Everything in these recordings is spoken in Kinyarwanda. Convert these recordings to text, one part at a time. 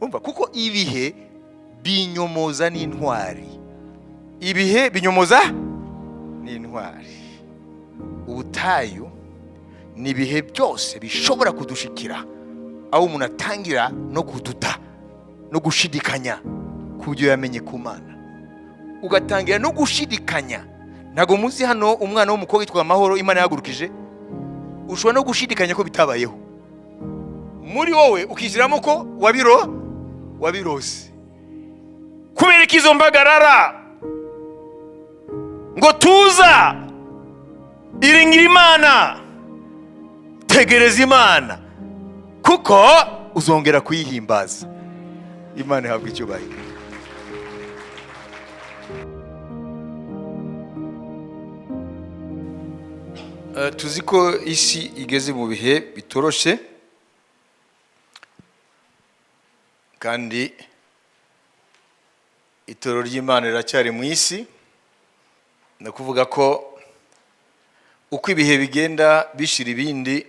Umva, kuko ibihe binyomoza n'intwari, ibihe binyomoza n'intwari. Ubutayu ni ibihe byose bishobora kudushikira aho umuntu atangira no kuduta no gushidikanya ku byo yamenye ku Mana, ugatangira no gushidikanya. Ntabwo muzi hano umwana w'umukobwa witwa Amahoro Imana yahagurukije? Ushobora no gushidikanya ko bitabayeho muri wowe, ukishyiramo ko wabirose. Kubera ko izo mpagarara ngo tuza, iringira Imana, tegereza Imana, kuko uzongera kuyihimbaza. Imana ihabwa icyubahiro. Tuzi ko isi igeze mu bihe bitoroshe, kandi itorero ry'Imana riracyari mu isi. Ni ukuvuga ko uko ibihe bigenda bishira ibindi,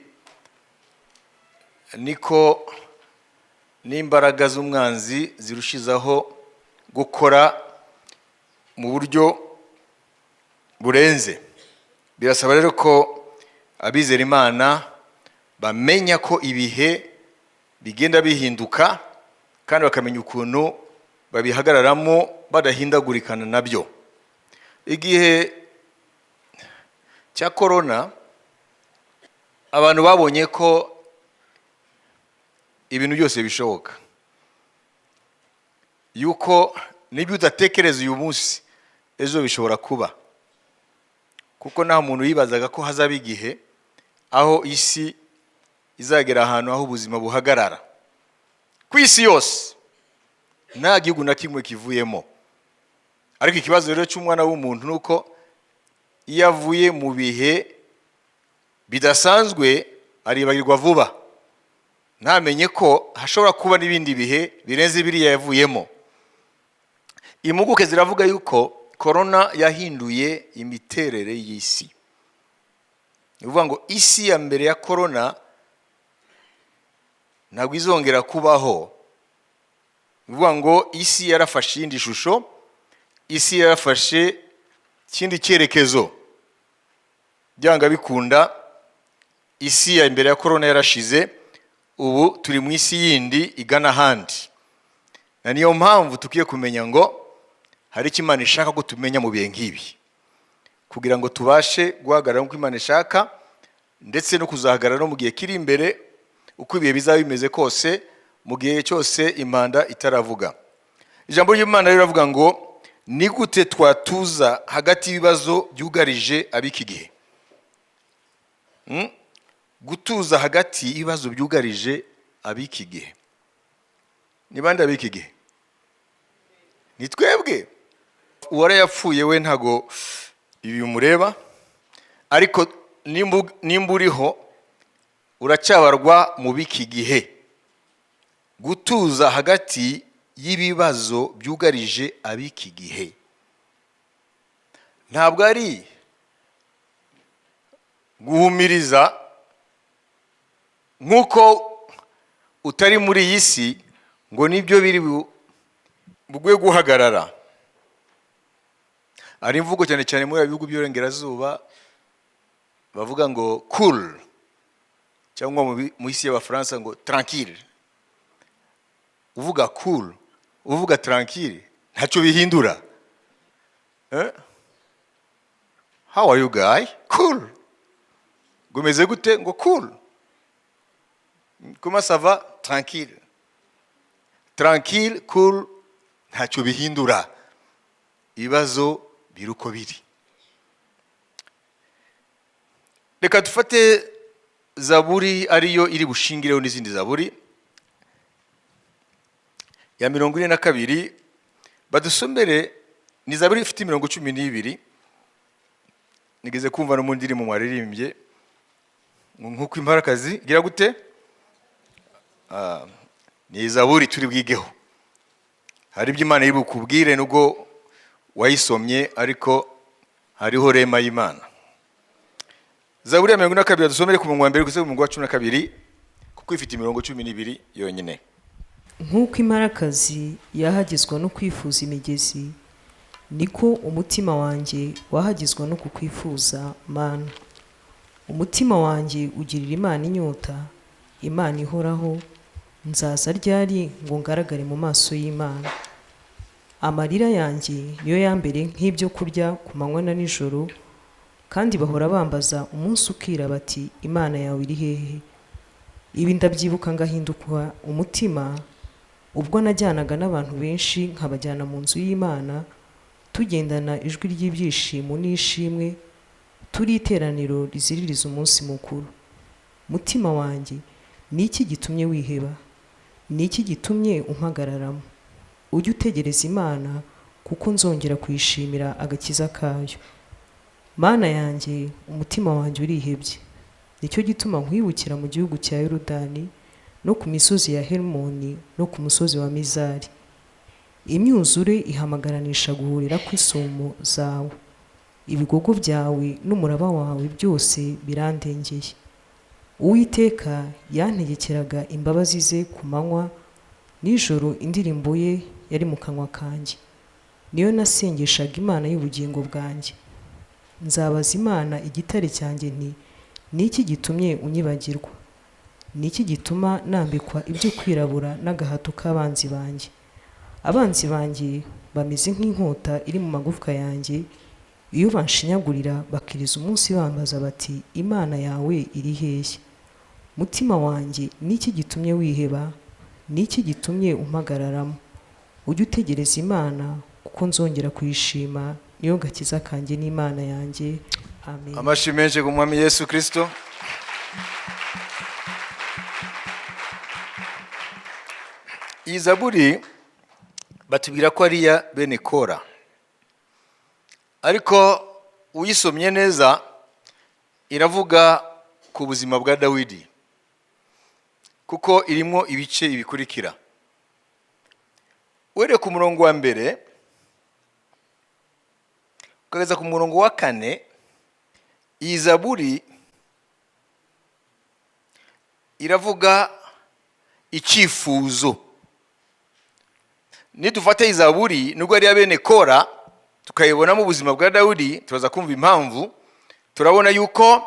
niko n'imbaraga z'umwanzi zirushizaho gukora mu buryo burenze. Birasaba rero ko abizera Imana bamenya ko ibihe bigenda bihinduka, kandi bakamenya ukuntu babihagararamo badahindagurikana nabyo. Igihe cya korona, abantu babonye ko ibintu byose bishoboka, yuko n'ibyo udatekereza uyu munsi ejo bishobora kuba, kuko nta muntu yibazaga ko hazaba igihe aho isi izagera ahantu aho ubuzima buhagarara ku isi yose, nta gihugu na kimwe kivuyemo. Ariko ikibazo rero cy'umwana w'umuntu ni uko iyo avuye mu bihe bidasanzwe aribagirwa vuba, ntamenye ko hashobora kuba n'ibindi bihe birenze biriya yavuyemo. Impuguke ziravuga yuko korona yahinduye imiterere y'isi. Ni ukuvuga ngo isi ya mbere ya korona ntabwo izongera kubaho. Ni ukuvuga ngo isi yarafashe iyindi shusho, isi yarafashe ikindi cyerekezo. Byanga bikunda, isi ya mbere ya korona yarashize, ubu turi mu isi yindi igana ahandi. Na niyo mpamvu tukwiye kumenya ngo hari icyo Imana ishaka ko tumenya mu bihe nk'ibi, kugira ngo tubashe guhagarara nk'uko Imana ishaka, ndetse no kuzahagarara no mu gihe kiri imbere, uko ibihe bizaba bimeze kose, mu gihe cyose impanda itaravuga. Ijambo ry'Imana riravuga ngo ni gute twatuza hagati y'ibibazo byugarije ab'iki gihe? Gutuza hagati y'ibibazo byugarije ab'iki gihe. Ni bande ab'iki gihe? Ni twebwe. Uwarayapfuye we ntago ibi bimureba, ariko nimba uriho uracyabarwa mu b'iki gihe. Gutuza hagati y'ibibazo byugarije ab'iki gihe ntabwo ari guhumiriza nk'uko utari muri iyi si ngo nibyo biri bugwe guhagarara. Hari imvugo cyane cyane muri bihugu by'Iburengerazuba bavuga ngo cool, cyangwa mu isi y'Abafaransa ngo tranquille. Uvuga cool, uvuga tranquille, ntacyo bihindura. How are you guy? Cool. Ngo umeze gute? Ngo cool. Comment ça va? Tranquille. Tranquille, cool, ntacyo bihindura. Ibibazo biri uko biri. Reka dufate zaburi ariyo iri bushingireho n'izindi zaburi ya 42, badusomere. Ni zaburi ifite imirongo 12. Nigeze kumva no mu ndirimbo mwaririmbye nk'uko imparakazi igira gute. Ni zaburi turi bwigeho. Hari ibyo Imana iri bukubwire nubwo wayisomye, ariko hariho rema y'Imana. Zaburi ya 42, dusomere ku murongo wa mbere kugeza ku murongo wa 12, kuko ifite imirongo 12 yonyine. Nk'uko imparakazi yahagizwa no kwifuza imigezi, niko umutima wanjye wahagizwa no kukwifuza, Mana. Umutima wanjye ugirira Imana inyota, Imana ihoraho. Nzaza ryari ngo ngaragare mu maso y'Imana? Amarira yanjye niyo yambere nk'ibyo kurya ku manywa na nijoro, kandi bahora bambaza umunsi ukira bati: "Imana yawe iri hehe?" Ibi ndabyibuka ngahinduka umutima, ubwo najyanaga n'abantu benshi nkabajyana mu nzu y'Imana, tugendana ijwi ry'ibyishimo n'ishimwe, turi iteraniro riziririza umunsi mukuru. Mutima wanjye, ni iki gitumye wiheba? Ni iki gitumye umpagararamo? Ujye utegereza Imana, kuko nzongera kuyishimira agakiza kayo. Mana yanjye, umutima wanjye urihebye. Nicyo gituma nkwibukira mu gihugu cya Yorodani no ku misozi ya Herimoni no ku musozi wa Mizari. Imyuzure ihamagaranisha guhurira kw'isumo zawe. Ibigogo byawe n'umuraba wawe byose birandengeye. Uwiteka yantegekeraga imbabazi ze ku manywa, nijoro indirimbo ye yari mu kanwa kanjye. Niyo nasengeshaga Imana y'ubugingo bwanjye. Nzabaza Imana igitare cyanjye nti: "Ni iki gitumye unyibagirwa? Ni iki gituma nambikwa ibyo kwirabura n'agahato k'abanzi banjye?" Abanzi banjye bameze nk'inkota iri mu magufwa yanjye, iyo banshinyagurira bakiriza umunsi bambaza bati: "Imana yawe iri hehe?" Mutima wanjye, ni iki gitumye wiheba? Ni iki gitumye umpagararamo? Ujye utegereza Imana, kuko nzongera kuyishima, niyo gakiza kanjye n'Imana yanjye. Amen. Amashyi menshi ku Mwami Yesu Kirisito. Iyi zaburi batubwira ko ari iya bene Kora, ariko uyisomye neza iravuga ku buzima bwa Dawidi, kuko irimo ibice ibikurikira. Uhereye ku murongo wa mbere ukageza ku murongo wa kane, iyi zaburi iravuga icyifuzo. Nidufata iyi zaburi, nubwo ari iya bene Kora, tukayibonamo ubuzima bwa Dawidi, turaza kumva impamvu. Turabona yuko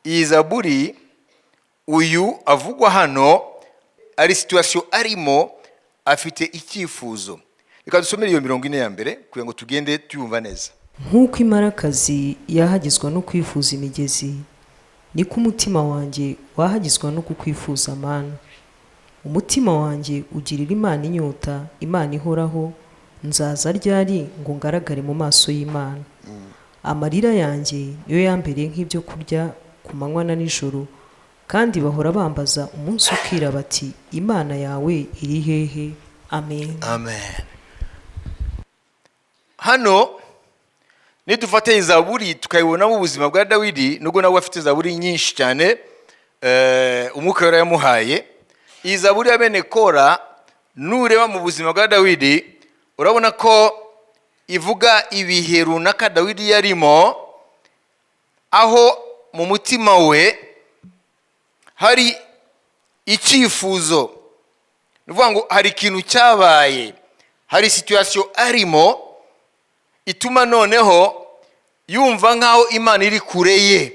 iyi zaburi uyu avugwa hano ari situation arimo, afite icyifuzo. Reka dusomere iyo 40 ya mbere kugira ngo tugende tuyumva neza. Nk'uko imparakazi yahagizwa no kwifuza imigezi, niko umutima wanjye wahagizwa no kukwifuza, Mana. Umutima wanjye ugirira Imana inyota, Imana ihoraho. Nzaza ryari ngo ngaragare mu maso y'Imana? Amarira yanjye niyo yambereye nk'ibyo kurya ku manywa na nijoro, kandi bahora bambaza umunsi ukira bati: "Imana yawe iri hehe?" Amen. Amen. Hano nidufate zaburi tukayibonamo ubuzima bwa Dawidi, nubwo nawe afite zaburi nyinshi cyane, Umwuka Wera yamuhaye, iyi zaburi ya bene Kora, nureba mu buzima bwa Dawidi, urabona ko ivuga ibihe runaka Dawidi yarimo, aho mu mutima we hari icyifuzo. Ni ukuvuga ngo hari ikintu cyabaye, hari situation arimo ituma noneho yumva nk'aho Imana iri kure ye,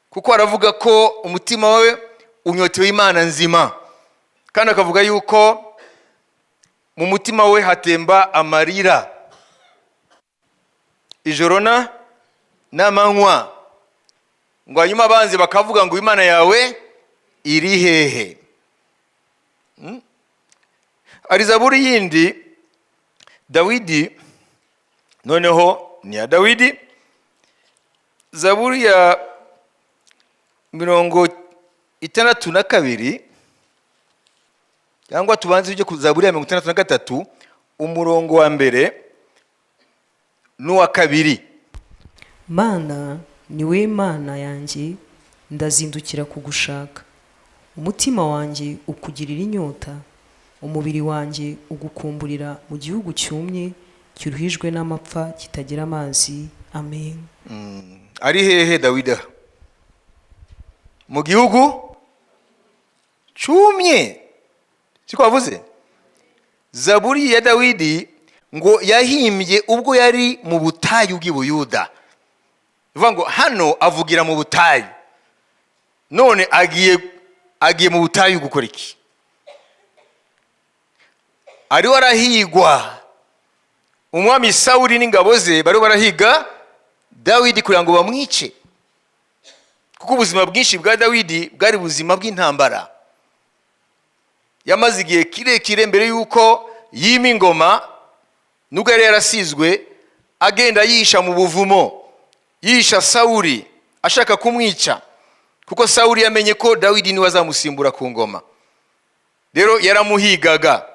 kuko aravuga ko umutima we unyotewe Imana nzima, kandi akavuga yuko mu mutima we hatemba amarira ijoro na n'amanywa, ngo hanyuma abanzi bakavuga ngo: "Imana yawe iri hehe?" Hari zaburi yindi Dawidi, noneho ni iya Dawidi, zaburi ya 62, cyangwa tubanze tujye ku zaburi ya 63, umurongo wa mbere n'uwa kabiri. Mana, ni we Mana yanjye, ndazindukira kugushaka. Umutima wanjye ukugirira inyota, umubiri wanjye ugukumburira mu gihugu cyumye kiruhijwe n'amapfa kitagira amazi. Amen. Ari hehe Dawidi? Mu gihugu cyumye, siko wavuze? Zaburi ya Dawidi ngo yahimbye ubwo yari mu butayu bw'i Buyuda. Bivuga ngo hano avugira mu butayu. None agiye mu butayu gukora iki? Ariho arahigwa. Umwami Sawuli n'ingabo ze bariho barahiga Dawidi kugira ngo bamwice, kuko ubuzima bwinshi bwa Dawidi bwari ubuzima bw'intambara. Yamaze igihe kirekire mbere y'uko yima ingoma, nubwo yari yarasizwe, agenda yisha mu buvumo, yisha Sawuli ashaka kumwica, kuko Sawuli yamenye ko Dawidi niwe azamusimbura ku ngoma. Rero yaramuhigaga,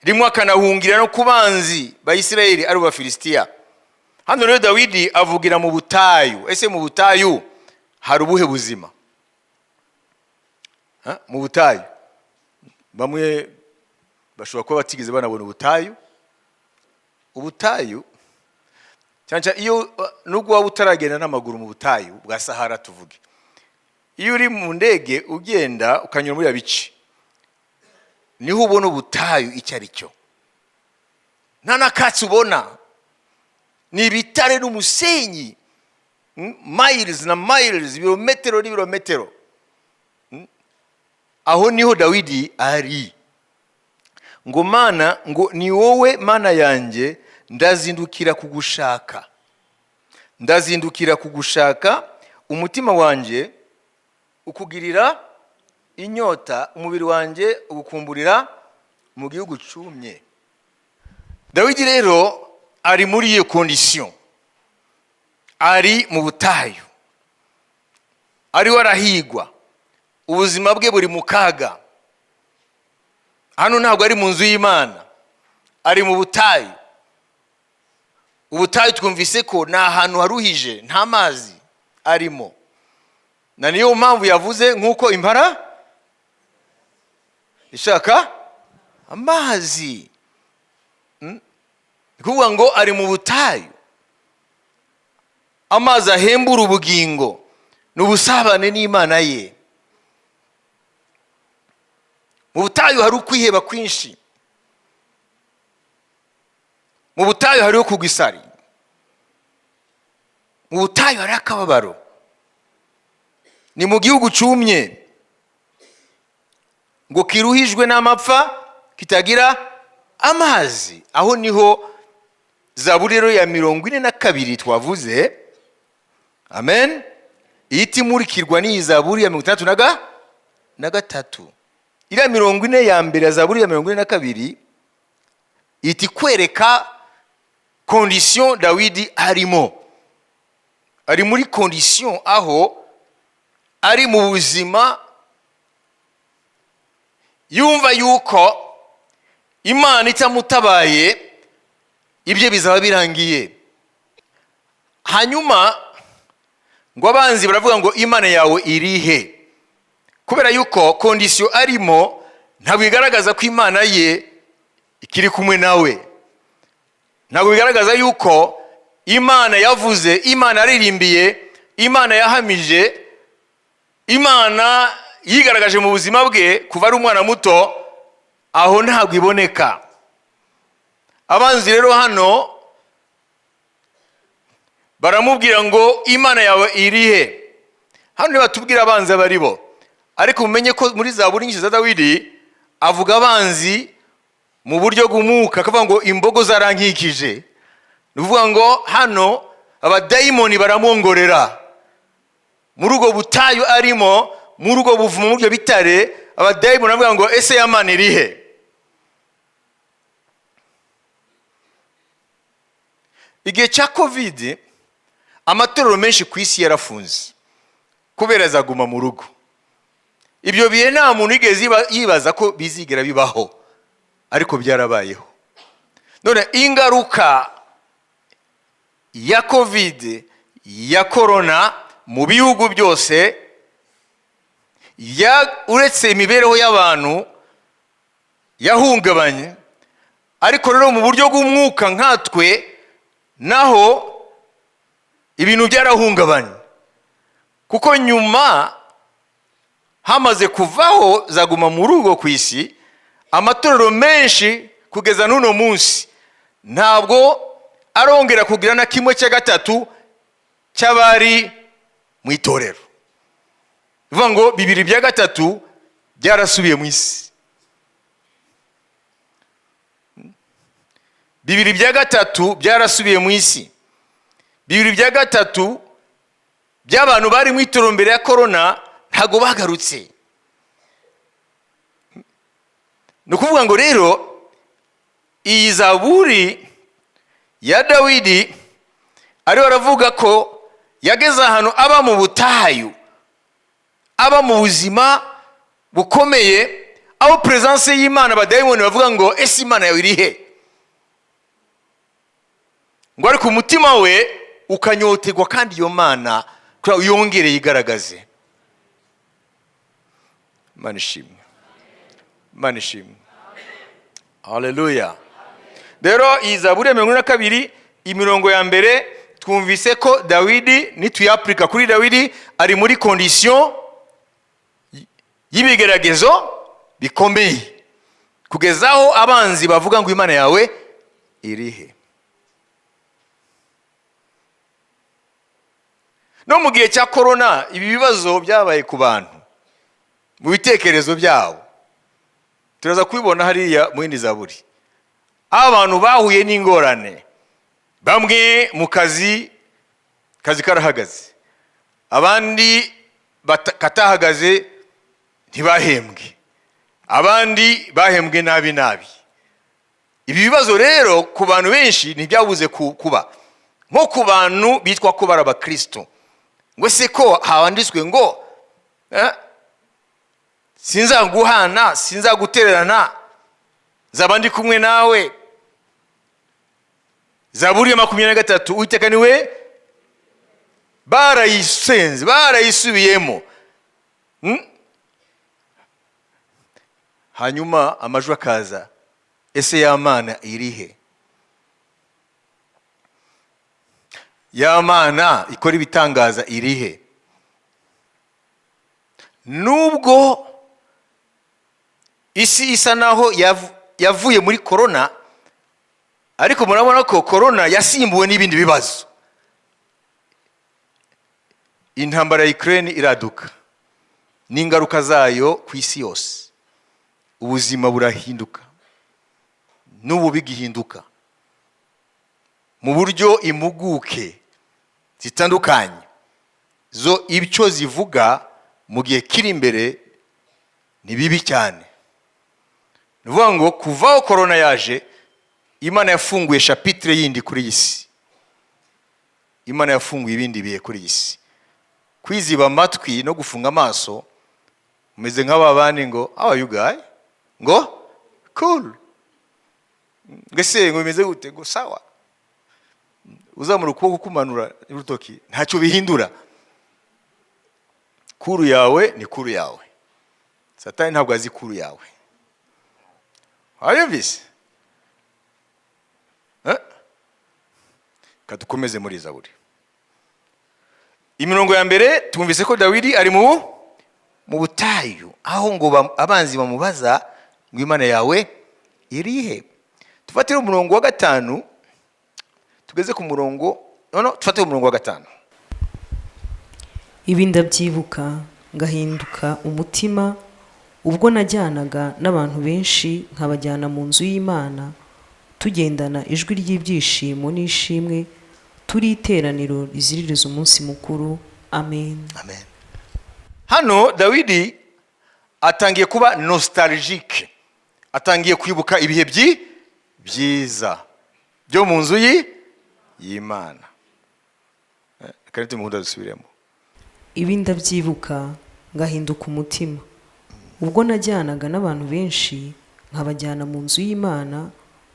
rimwe akanahungira no ku banzi ba Isirayeli, ari Abafilisitiya. Hano rero Dawidi avugira mu butayu. Ese mu butayu hari ubuhe buzima? Ha? Mu butayu, bamwe bashobora kuba batigeze banabona ubutayu. Ubutayu cyane cyane iyo, nubwo waba utaragenda n'amaguru mu butayu bwa Sahara, tuvuge iyo uri mu ndege ugenda ukanyura muri ya bice, niho ubona ubutayu icyo ari cyo. Nta n'akatsi ubona, ni ibitare n'umusenyi, miles na miles, ibirometero n'ibirometero. Aho niho Dawidi ari. Ngo: "Mana," ngo, "ni wowe Mana yanjye, ndazindukira kugushaka, ndazindukira kugushaka. Umutima wanjye ukugirira inyota, umubiri wanjye ugukumburira mu gihugu cumye." Dawidi rero ari muri iyo condition, ari mu butayu, ariho arahigwa, ubuzima bwe buri mu kaga. Hano ntabwo ari mu nzu y'Imana, ari mu butayu. Ubutayu twumvise ko ni ahantu haruhije, nta mazi arimo, na niyo mpamvu yavuze nk'uko impara ishaka amazi. Ni kuvuga ngo ari mu butayu. Amazi ahembura ubugingo ni ubusabane n'Imana ye. Mu butayu hari ukwiheba kwinshi, mu butayu hariho kugwa isari, mu butayu hariho akababaro. Ni mu gihugu cumye, ngo kiruhijwe n'amapfa, kitagira amazi. Aho niho Zaburi rero ya 42 twavuze, amen, ihita imurikirwa n'iyi Zaburi ya 63. Iriya 40 ya mbere ya Zaburi ya 42 ihita ikwereka condition Dawidi arimo. Ari muri condition aho ari mu buzima yumva yuko Imana itamutabaye ibye bizaba birangiye. Hanyuma ngo abanzi baravuga ngo: "Imana yawe irihe?" Kubera yuko condition arimo ntabwo igaragaza ko Imana ye ikiri kumwe nawe, ntabwo bigaragaza yuko Imana yavuze, Imana yaririmbiye, Imana yahamije, Imana yigaragaje mu buzima bwe kuva ari umwana muto. Aho ntabwo iboneka. Abanzi rero hano baramubwira ngo: "Imana yawe irihe?" Hano ntibatubwira abanzi abo ari bo, ariko mumenye ko muri Zaburi nyinshi za Dawidi avuga abanzi mu buryo bw'umwuka, akavuga ngo: "Imbogo zarankikije." Ni ukuvuga ngo hano abadayimoni baramwongorera muri ubwo butayu arimo, muri ubwo buvumo, muri ibyo bitare. Abadayimoni baravuga ngo: "Ese ya Mana irihe?" Igihe cya COVID, amatorero menshi ku isi yarafunze kubera azaguma mu rugo. Ibyo bihe nta muntu wigeze yibaza ko bizigera bibaho, ariko byarabayeho. None ingaruka ya COVID, ya korona mu bihugu byose, uretse imibereho y'abantu yahungabanye, ariko rero mu buryo bw'umwuka nkatwe naho ibintu byarahungabanye, kuko nyuma hamaze kuvaho zaguma mu rugo ku isi, amatorero menshi Kugeza n'uno munsi ntabwo arongera kugira na kimwe cya gatatu cy'abari mu itorero. Bivuga ngo bibiri bya gatatu byarasubiye mu isi, bibiri bya gatatu byarasubiye mu isi. Bibiri bya gatatu by'abantu bari mu itorero mbere ya korona ntabwo bagarutse. Ni ukuvuga ngo rero iyi zaburi ya Dawidi ariho aravuga ko yageze ahantu aba mu butayu, aba mu buzima bukomeye, aho présence y'Imana abadayimoni bavuga ngo: "Ese Imana yawe iri he?" Ngo ariko umutima we ukanyoterwa kandi iyo Mana kugira ngo yongere yigaragaze. Imana ishimwe, Imana ishimwe, haleluya! Rero iyi zaburi ya 42, imirongo ya mbere, twumvise ko Dawidi, nituyapurika kuri Dawidi, ari muri condition y'ibigeragezo bikomeye, kugeza aho abanzi bavuga ngo: "Imana yawe irihe?" No mu gihe cya korona ibi bibazo byabaye ku bantu mu bitekerezo byabo. Turaza kubibona hariya mu yindi zaburi, aho abantu bahuye n'ingorane. Bamwe mu kazi, kazi karahagaze, abandi katahagaze ntibahembwe, abandi bahembwe nabi nabi. Ibi bibazo rero ku bantu benshi ntibyabuze kuba, nko ku bantu bitwa ko bari abakristo, ngo se ko handitswe ngo "Sinzaguhana, sinzagutererana, nzaba ndi kumwe nawe"? Zaburi ya 23, "Uwiteka niwe", barayisenze, barayisubiyemo. Hanyuma amajwi akaza: "Ese ya Mana irihe? Ya Mana ikora ibitangaza irihe?" Nubwo isi isa naho yavuye muri korona, ariko murabona ko korona yasimbuwe n'ibindi bibazo. Intambara ya Ukraine iraduka n'ingaruka zayo ku isi yose, ubuzima burahinduka, n'ubu bigihinduka mu buryo impuguke zitandukanye zo icyo zivuga mu gihe kiri imbere ni bibi cyane. Ni ukuvuga ngo kuva aho korona yaje, Imana yafunguye chapitre yindi kuri iyi si, Imana yafunguye ibindi bihe kuri iyi si. Kwiziba amatwi no gufunga amaso, umeze nk'aba bandi ngo: "How are you guy?" Ngo: "Cool." Ngo: "Ese ngo bimeze gute?" Ngo: "Sawa." Uzamura ukuboko, kumanura urutoki, ntacyo bihindura. Cool yawe ni cool yawe, Satani ntabwo azi cool yawe. Wayumvise? Eh? Reka dukomeze muri zaburi. Imirongo ya mbere, twumvise ko Dawidi ari mu butayu, aho ngo abanzi bamubaza ngo: "Imana yawe irihe?" Tufatire umurongo wa gatanu, tugeze ku murongo, no, tufatire umurongo wa gatanu. Ibi ndabyibuka ngahinduka umutima, ubwo najyanaga n'abantu benshi nkabajyana mu nzu y'Imana, tugendana ijwi ry'ibyishimo n'ishimwe, turi iteraniro riziririza umunsi mukuru. Amen. Amen. Hano Dawidi atangiye kuba nostalgique, atangiye kwibuka ibihe byiza byo mu nzu y'Imana. Reka nitumuhunda dusubiremo. Ibi ndabyibuka ngahinduka umutima, ubwo najyanaga n'abantu benshi nkabajyana mu nzu y'Imana,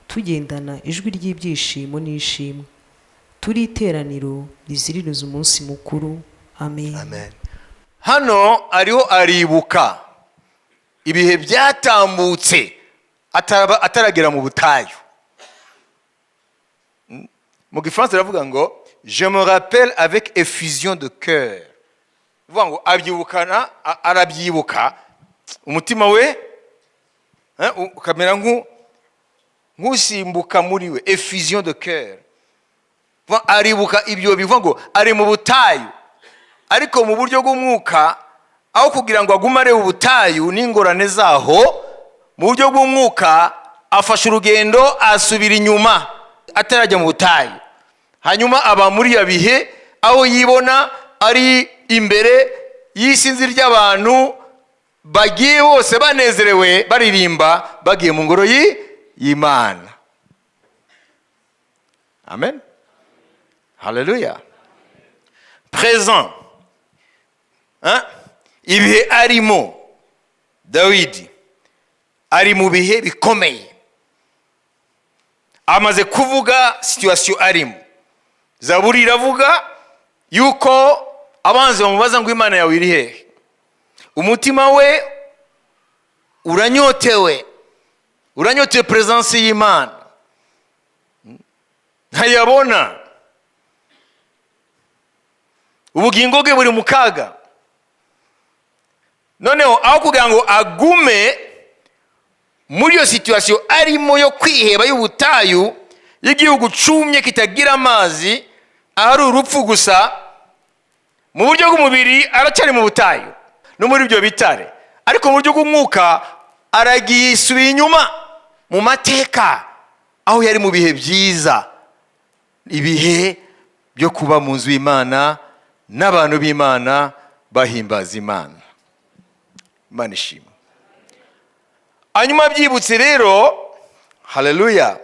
tugendana ijwi ry'ibyishimo n'ishimwe, turi iteraniro riziririza umunsi mukuru. Amen. Amen. Hano ariho aribuka ibihe byatambutse ataragera mu butayu. Mu gifaransa baravuga ngo: "Je me rappelle avec effusion de cœur." Bivuga ngo abyibukana, arabyibuka, umutima we ukamera. Nk'usimbuka muri we, effusion de cœur. Aribuka ibyo, bivuga ngo ari mu butayu, ariko mu buryo bw'umwuka, aho kugira ngo agume areba ubutayu n'ingorane zaho, mu buryo bw'umwuka afashe urugendo, asubira inyuma atarajya mu butayu. Hanyuma aba muri iyo bihe aho yibona ari imbere y'isinzi ry'abantu bagiye bose banezerewe, baririmba, bagiye mu ngoro y'Imana. Amen, haleluya. Présent. Hein? Ibihe arimo, Dawidi ari mu bihe bikomeye. Amaze kuvuga situation arimo. Zaburi iravuga yuko abanzi bamubaza ngo: "Imana yawe iri hehe?" Umutima we uranyotewe, uranyotewe présence y'Imana, ntayabona. Ubugingo bwe buri mu kaga. Noneho aho kugira ngo agume muri iyo situation arimo yo kwiheba, y'ubutayu, y'igihugu cumye kitagira amazi, ahari urupfu gusa, mu buryo bw'umubiri aracyari mu butayu no muri ibyo bitare, ariko mu buryo bw'umwuka aragiye, isubiye inyuma mu mateka aho yari mu bihe byiza, ibihe byo kuba mu nzu y'Imana n'abantu b'Imana bahimbaza Imana. Imana ishimwe. Hanyuma byibutse rero, haleluya,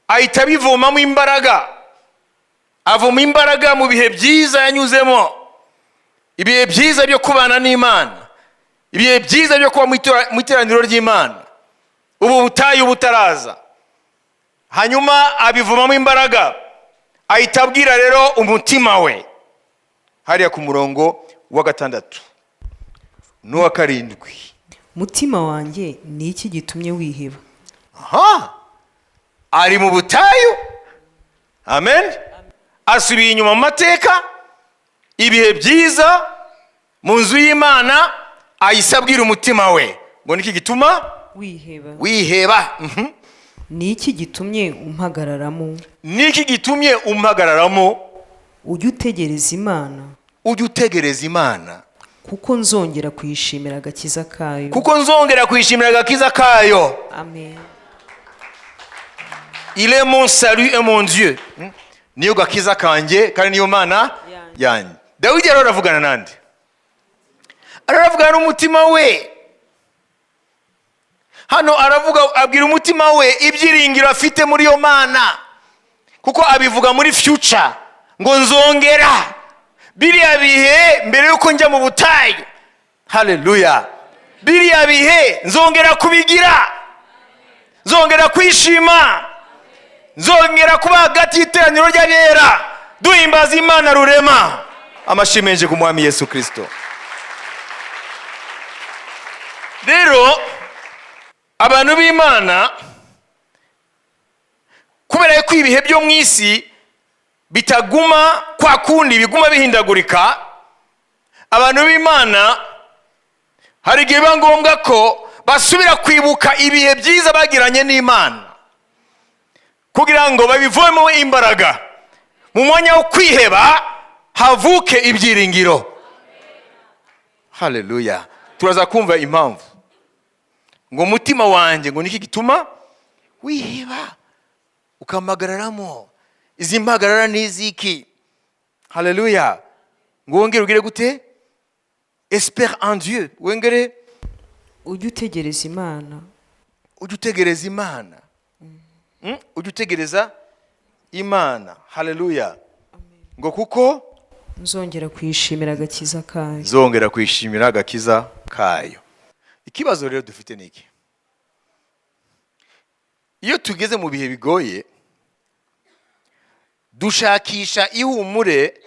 ahita abivomamo imbaraga. Avoma imbaraga mu bihe byiza yanyuzemo, ibihe byiza byo kubana n'Imana, ibihe byiza byo kuba mu iteraniro ry'Imana, ubu butayu butaraza. Hanyuma abivomamo imbaraga, ahita abwira rero umutima we hariya ku murongo wa 6 n'uwa 7. Mutima wanjye, ni iki gitumye wiheba? Aha ari mu butayu, amen. Asubiye inyuma mu mateka, ibihe byiza mu nzu y'Imana. Ahise abwira umutima we ngo: "Niki gituma wiheba?" Wiheba. Ni iki gitumye umpagararamo? Niki gitumye umpagararamo? Ujye utegereza Imana, Ujye utegereza Imana, kuko nzongera kuyishimira agakiza kayo. Kuko nzongera kuyishimira agakiza kayo. Amen. Il est mon salut et mon Dieu. Niyo gakiza kanjye kandi niyo Mana Yanjye. yanjye. Dawidi rero aravugana nande? Aravugana n'umutima we. Hano aravuga, abwira umutima we ibyiringiro afite muri iyo Mana, kuko abivuga muri future ngo: "Nzongera biriya bihe mbere yuko njya mu butayu." Haleluya. Biriya bihe nzongera kubigira, nzongera kwishima, nzongera kuba hagati y'iteraniro ry'abera duhimbaza Imana rurema. Amashimwe ku Mwami Yesu Kirisito. Rero abantu b'Imana, kubera ko ibihe byo mu isi bitaguma kwa kundi, biguma bihindagurika, abantu b'Imana hari igihe biba ngombwa ko basubira kwibuka ibihe byiza bagiranye n'Imana kugira ngo babivemo imbaraga, mu mwanya wo kwiheba havuke ibyiringiro. Haleluya. Turaza kumva impamvu ngo: "Umutima wanjye, ngo niki gituma wiheba, ukampagararamo? Izi mpagarara ni iziki?" Haleluya. Ngo wongere ugire gute? Espère en Dieu. Wongere Ujye utegereza Imana. Ujye utegereza Imana. Ujye utegereza Imana. Haleluya. Ngo kuko nzongera kuyishimira agakiza kayo. Zongera kwishimira agakiza kayo. Ikibazo rero dufite ni iki: iyo tugeze mu bihe bigoye, dushakisha ihumure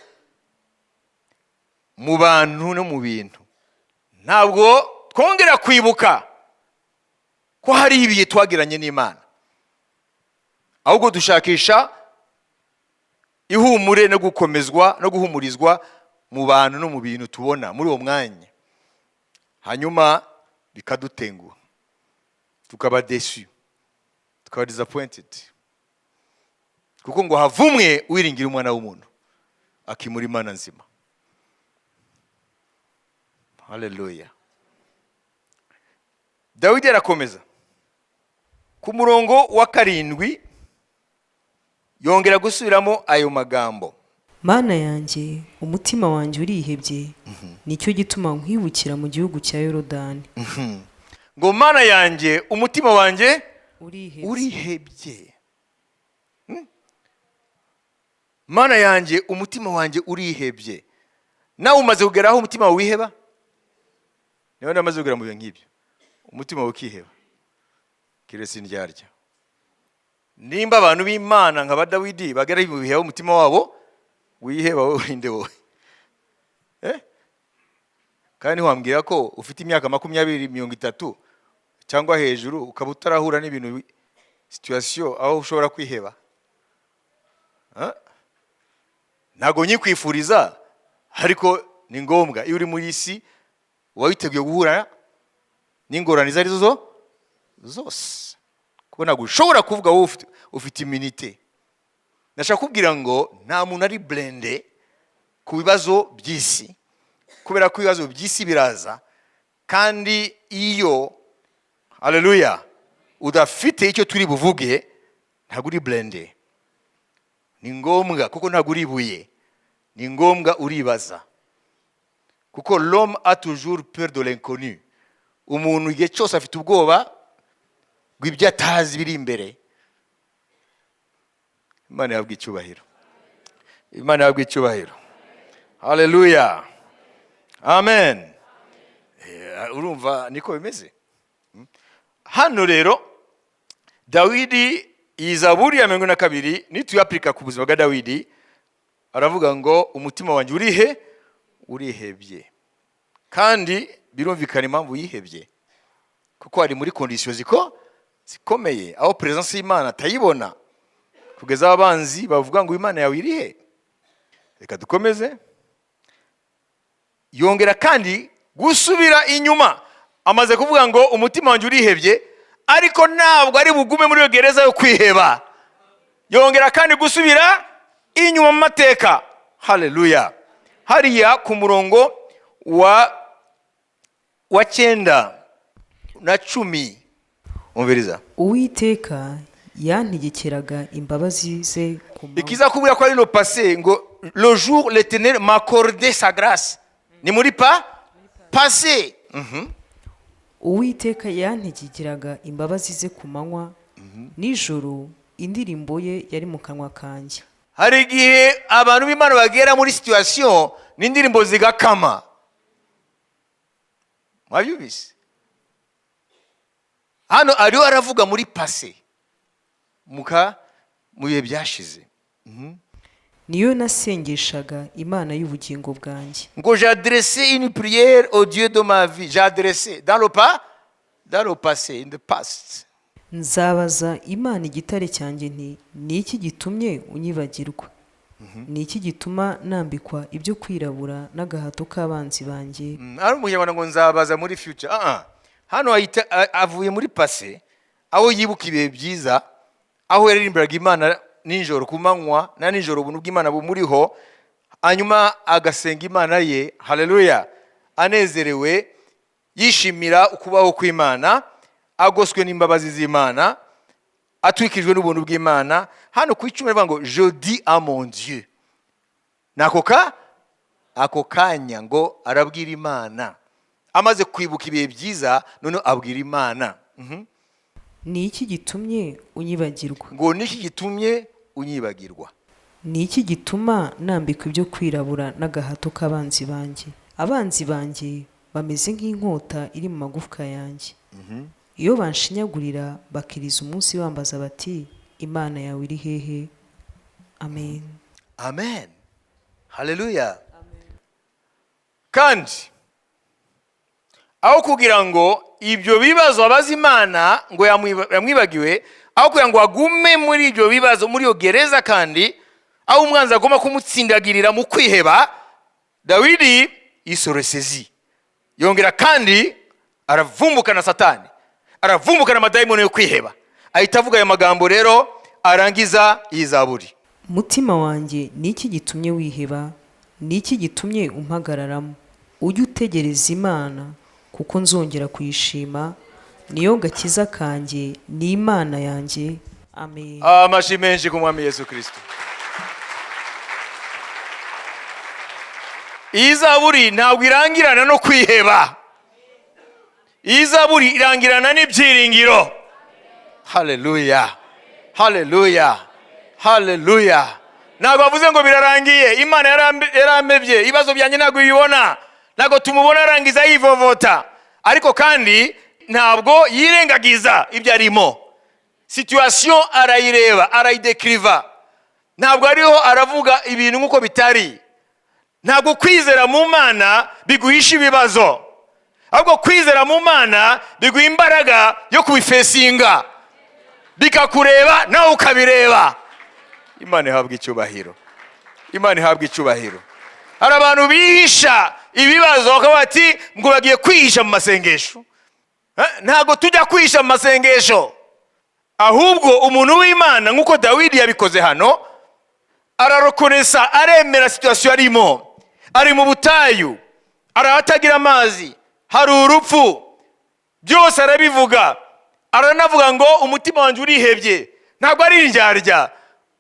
mu bantu no mu bintu. Ntabwo twongera kwibuka ko hari ibihe twagiranye n'Imana, ahubwo dushakisha ihumure no gukomezwa no guhumurizwa mu bantu no mu bintu tubona muri uwo mwanya. Hanyuma bikadutenguha, tukaba déçus, tukavuga ngo: "Ariko Tukaba disappointed, kuko ngo havumwe uwiringira umwana w'umuntu akimura Imana nzima. Haleluya! Dawidi arakomeza ku murongo wa 7, yongera gusubiramo ayo magambo. Mana yanjye, umutima wanjye urihebye, nicyo gituma nkwibukira mu gihugu cya Yorodani. Ngo Mana yanjye, umutima wanjye urihebye. Urihebye. Mana yanjye, umutima wanjye urihebye. Nawe umaze kugera aho umutima wawe wiheba? Niba namaze kugera mu bihe nk'ibyo, umutima wawe ukiheba, kiretse indyarya. Nimba abantu b'Imana nka ba Dawidi bagera mu bihe aho umutima wabo wiheba, wowe urinde wowe? Eh? Kandi ntiwambwira ko ufite imyaka 20, 30 cyangwa hejuru, ukaba utarahura n'ibintu situation aho ushobora kwiheba. Ah? Ntabwo nyikwifuriza, ariko ni ngombwa. Iyo uri muri iyi si, uba witeguye guhura n'ingorane izo ari zo zose, kuko ntabwo ushobora kuvuga wowe ufite immunité. Ndashaka kubwira ngo nta muntu ari blindé ku bibazo by'isi, kubera ko ibibazo by'isi biraza. Kandi iyo, haleluya, udafite icyo turi buvuge, ntabwo uri blindé. Ni ngombwa, kuko ntabwo uri ibuye. Ni ngombwa uribaza, kuko l'homme a toujours peur de l'inconnu. Umuntu igihe cyose afite ubwoba bw'ibyo atazi biri imbere. Imana ihabwa icyubahiro, Imana ihabwa icyubahiro. Haleluya, amen. Urumva niko bimeze. Hano rero Dawidi, iyi Zaburi ya 42 nituyapurika ku buzima bwa Dawidi, aravuga ngo umutima wanjye urihe? Urihebye. Kandi birumvikana impamvu yihebye, kuko ari muri conditions zikomeye, aho presence y'Imana atayibona, kugeza aho abanzi bavuga ngo Imana yawe irihe? Reka dukomeze. Yongera kandi gusubira inyuma. Amaze kuvuga ngo umutima wanjye urihebye, ariko ntabwo ari bugume muri iyo gereza yo kwiheba. Yongera kandi gusubira inyuma mu mateka. Haleluya! Hariya ku murongo wa 9 na 10, umviriza. Uwiteka yantegekeraga imbabazi ze ku manywa. Ikiza kubwira ko ari le passé, ngo le jour l'Éternel m'accordait sa grâce, ni muri passé. Uwiteka yantegekeraga imbabazi ze ku manywa, nijoro indirimbo ye yari mu kanwa kanjye. Hari igihe abantu b'Imana bagera muri situation n'indirimbo zigakama. Mwabyumvise? Hano ariho aravuga muri passé, mu bihe byashize. Niyo nasengeshaga Imana y'ubugingo bwanjye. Ngo j'adressais une prière au Dieu de ma vie. J'adressais dans le passé, in the past. Nzabaza Imana igitare cyanjye nti: Ni iki gitumye unyibagirwa? Ni iki gituma nambikwa ibyo kwirabura n'agahato k'abanzi banjye? Ari umunyarwanda ngo nzabaza muri future. Ah, ah. Hano ahita avuye muri passé, aho yibuka ibihe byiza, aho yaririmbiraga Imana nijoro, ku manywa na nijoro, ubuntu bw'Imana bumuriho, hanyuma agasenga Imana ye, haleluya, anezerewe, yishimira ukubaho kw'Imana, agoswe n'imbabazi z'Imana, atwikirijwe n'ubuntu bw'Imana. Hano ku 10 aravuga ngo je dis à mon Dieu. Ni ako kanya ngo arabwira Imana, amaze kwibuka ibihe byiza, noneho abwira Imana. Ni iki gitumye unyibagirwa? Ngo niki gitumye unyibagirwa? Ni iki gituma nambikwa ibyo kwirabura n'agahato k'abanzi banjye? Abanzi banjye bameze nk'inkota iri mu magufwa yanjye, iyo banshinyagurira, bakiriza umunsi bambaza bati: Imana yawe iri hehe? Amen. Amen, haleluya. Kandi aho kugira ngo ibyo bibazo abaza Imana ngo yamwibagiwe, aho kugira ngo agume muri ibyo bibazo, muri iyo gereza, kandi aho umwanzi agomba kumutsindagirira mu kwiheba, Dawidi yisoresezi, yongera kandi aravumbukana Satani, aravumbukana amadayimoni yo kwiheba. Ahita avuga aya magambo rero arangiza iyi zaburi. Mutima wanjye, ni iki gitumye wiheba? Ni iki gitumye umpagararamo? Ujye utegereza Imana, kuko nzongera kuyishima, niyo gakiza kanjye, ni Imana yanjye. Amen. Amashyi menshi ku Mwami Yesu Kirisito. Iyi zaburi ntabwo irangirana no kwiheba, iyi zaburi irangirana n'ibyiringiro. Haleluya, haleluya, haleluya! Ntabwo bavuze ngo birarangiye, Imana yarambebye, ibibazo byanjye ntabwo bibibona. Ntabwo tumubona arangiza yivovota, ariko kandi ntabwo yirengagiza ibyo arimo. Situation arayireba, arayidekiriva. Ntabwo ariho aravuga ibintu nk'uko bitari. Ntabwo kwizera mu Mana biguhisha ibibazo, ahubwo kwizera mu Mana biguha imbaraga yo kubifesinga, bikakureba nawe ukabireba. Imana ihabwa icyubahiro, Imana ihabwa icyubahiro. Hari abantu bihisha ibibazo, bakavuga bati ngo bagiye kwihisha mu masengesho. Ntabwo tujya kwihisha mu masengesho, ahubwo umuntu w'Imana, nk'uko Dawidi yabikoze hano, ararokonesa, aremera situation arimo. Ari mu butayu, ari ahatagira amazi, hari urupfu, byose arabivuga. Aranavuga ngo umutima wanjye urihebye. Ntabwo ari indyarya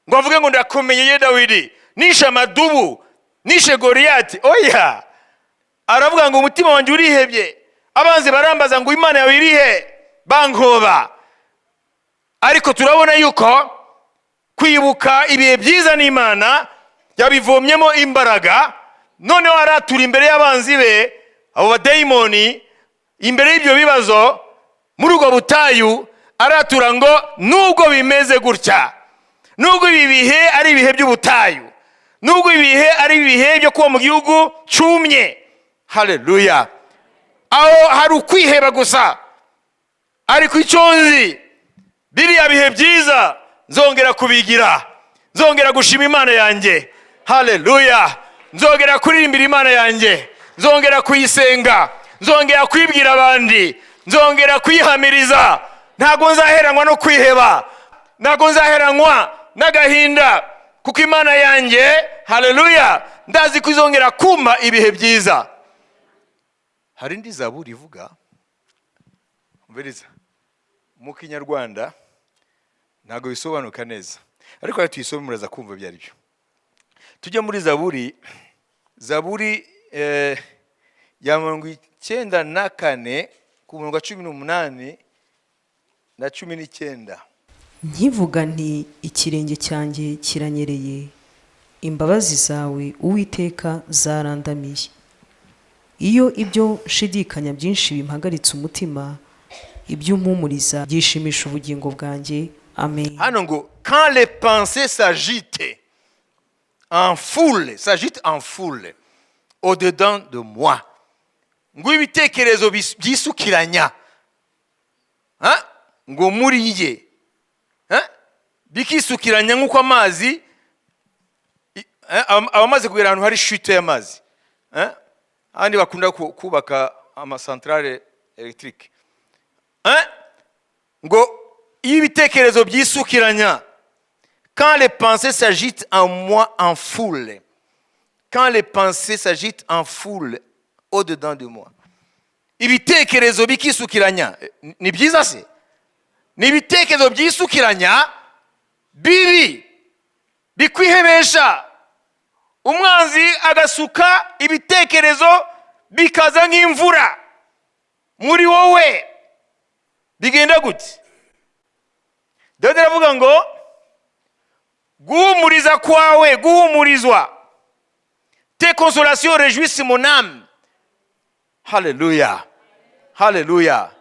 ngo avuge ngo ndakomeye ye Dawidi, nishe amadubu, nishe Goriyati. Oya, aravuga ngo umutima wanjye urihebye, abanzi barambaza ngo Imana yawe irihe, bankoba. Ariko turabona yuko kwibuka ibihe byiza n'Imana yabivomyemo imbaraga. Noneho aratura imbere y'abanzi be, abo badayimoni, imbere y'ibyo bibazo muri ubwo butayu, aratura ngo nubwo bimeze gutya, nubwo ibi bihe ari ibihe by'ubutayu, nubwo ibi bihe ari ibihe byo kuba mu gihugu cyumye, haleluya, aho hari ukwiheba gusa, ariko icyo nzi, biriya bihe byiza nzongera kubigira, nzongera gushima Imana yanjye, haleluya, nzongera kuririmbira Imana yanjye, nzongera kuyisenga, nzongera kwibwira abandi, nzongera kuyihamiriza. Ntabwo nzaheranwa no kwiheba, ntabwo nzaheranwa n'agahinda, kuko Imana yanjye, haleluya, ndazi ko izongera kumpa ibihe byiza. Hari indi zaburi ivuga, umviriza, mu Kinyarwanda ntabwo bisobanuka neza, ariko reka tuyisome, muraza kumva ibyo ari byo. Tujye muri zaburi ya 94, ku murongo wa 18 na 19. Nkivuga nti ikirenge cyanjye kiranyereye, imbabazi zawe, Uwiteka, zarandamiye. Iyo ibyo nshidikanya byinshi bimpagaritse umutima, ibyo umpumuriza byishimisha ubugingo bwanjye. Amen. Hano ngo quand les pensées s'agitent en foule, s'agitent en foule au-dedans de moi, ngo ibitekerezo byisukiranya, ha? Ngo muri ye, ha? Bikisukiranya nk'uko amazi abamaze kugera ahantu hari chute y'amazi, ha? Ahandi bakunda kubaka amacentrale électrique, ha? Ngo iyo ibitekerezo byisukiranya, quand les pensées s'agitent en moi en foule, quand les pensées s'agitent en foule au-dedans de moi, ibitekerezo bikisukiranya. Ni byiza se? Ni ibitekerezo byisukiranya bibi bikwihebesha, umwanzi agasuka ibitekerezo bikaza nk'imvura muri wowe. Bigenda gute? Dawidi aravuga ngo guhumuriza kwawe, guhumurizwa, tes consolations réjouissent mon âme. Haleluya, haleluya!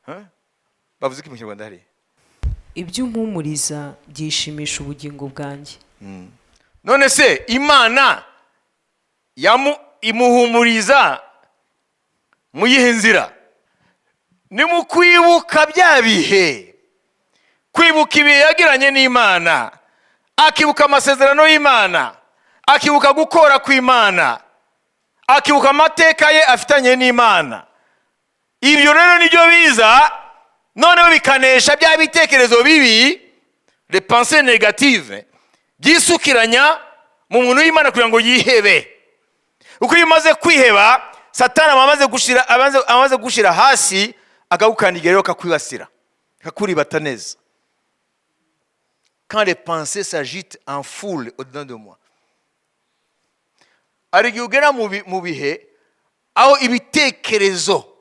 Huh? Bavuze iki mu Kinyarwanda hariya? Ibyo umpumuriza byishimisha ubugingo bwanjye. None se Imana imuhumuriza mu yihe nzira? Ni mu kwibuka bya bihe, kwibuka ibihe yagiranye n'Imana, akibuka amasezerano y'Imana, akibuka gukora kw'Imana, akibuka amateka ye afitanye n'Imana. Ibyo rero nibyo biza. Noneho bikanesha bya bitekerezo bibi, les pensées négatives, byisukiranya mu muntu w'Imana kugira ngo yihebe. Uko iyo umaze kwiheba, Satani aba amaze gushyira hasi, akagukandagira rero, akakwibasira, akakuribata neza. Quand les pensées s'agitent en foule au-dedans de moi, hari igihe ugera mu bihe aho ibitekerezo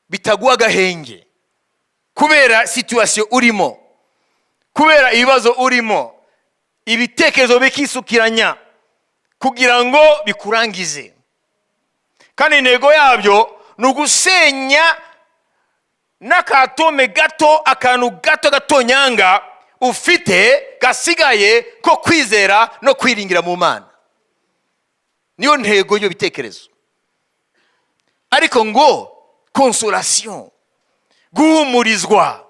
bitaguha agahenge kubera situation urimo, kubera ibibazo urimo, ibitekerezo bikisukiranya kugira ngo bikurangize. Kandi intego yabyo ni ugusenya n'akatome gato, akantu gato gatonyanga ufite gasigaye ko kwizera no kwiringira mu Mana. Niyo ntego y'ibyo bitekerezo. Ariko ngo consolation, guhumurizwa,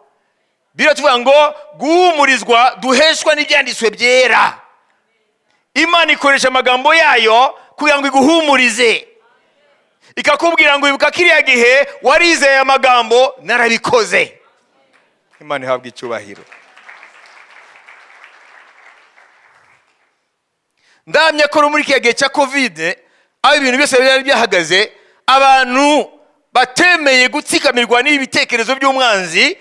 biratuvuga ngo guhumurizwa duheshwa n'ibyanditswe byera. Imana ikoresha amagambo yayo kugira ngo iguhumurize, ikakubwira ngo: "Ibuka kiriya gihe warizeye amagambo, narabikoze." Imana ihabwa icyubahiro. Ndahamya ko no muri kiriya gihe cya COVID, aho ibintu byose byari byahagaze, abantu batemeye gutsikamirwa n'ibi bitekerezo by'umwanzi,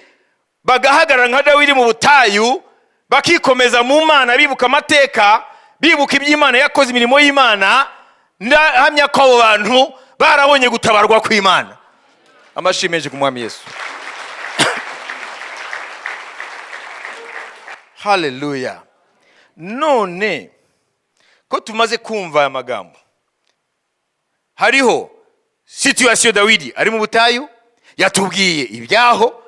bagahagarara nka Dawidi mu butayu, bakikomeza mu Mana, bibuka amateka, bibuka iby'Imana yakoze, imirimo y'Imana. Ndahamya ko abo bantu barabonye gutabarwa kw'Imana. Amashyi menshi ku Mwami Yesu. Haleluya! None ko tumaze kumva aya magambo, hariho situation, Dawidi ari mu butayu, yatubwiye ibyaho,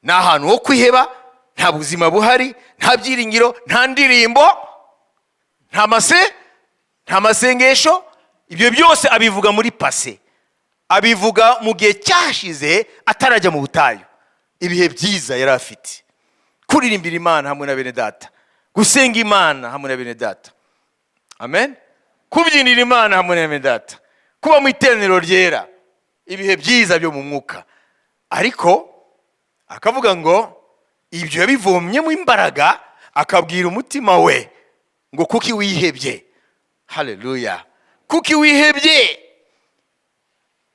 ni ahantu ho kwiheba, nta buzima buhari, nta byiringiro, nta ndirimbo, nta masengesho. Ibyo byose abivuga muri passé, abivuga mu gihe cyashize atarajya mu butayu. Ibihe byiza yari afite, kuririmbira Imana hamwe na bene data, gusenga Imana hamwe na bene data, amen, kubyinira Imana hamwe na bene data, kuba mu iteraniro ryera, ibihe byiza byo mu mwuka. Ariko akavuga ngo ibyo yabivomyemo imbaraga, akabwira umutima we ngo: "Kuki wihebye?" Haleluya! Kuki wihebye?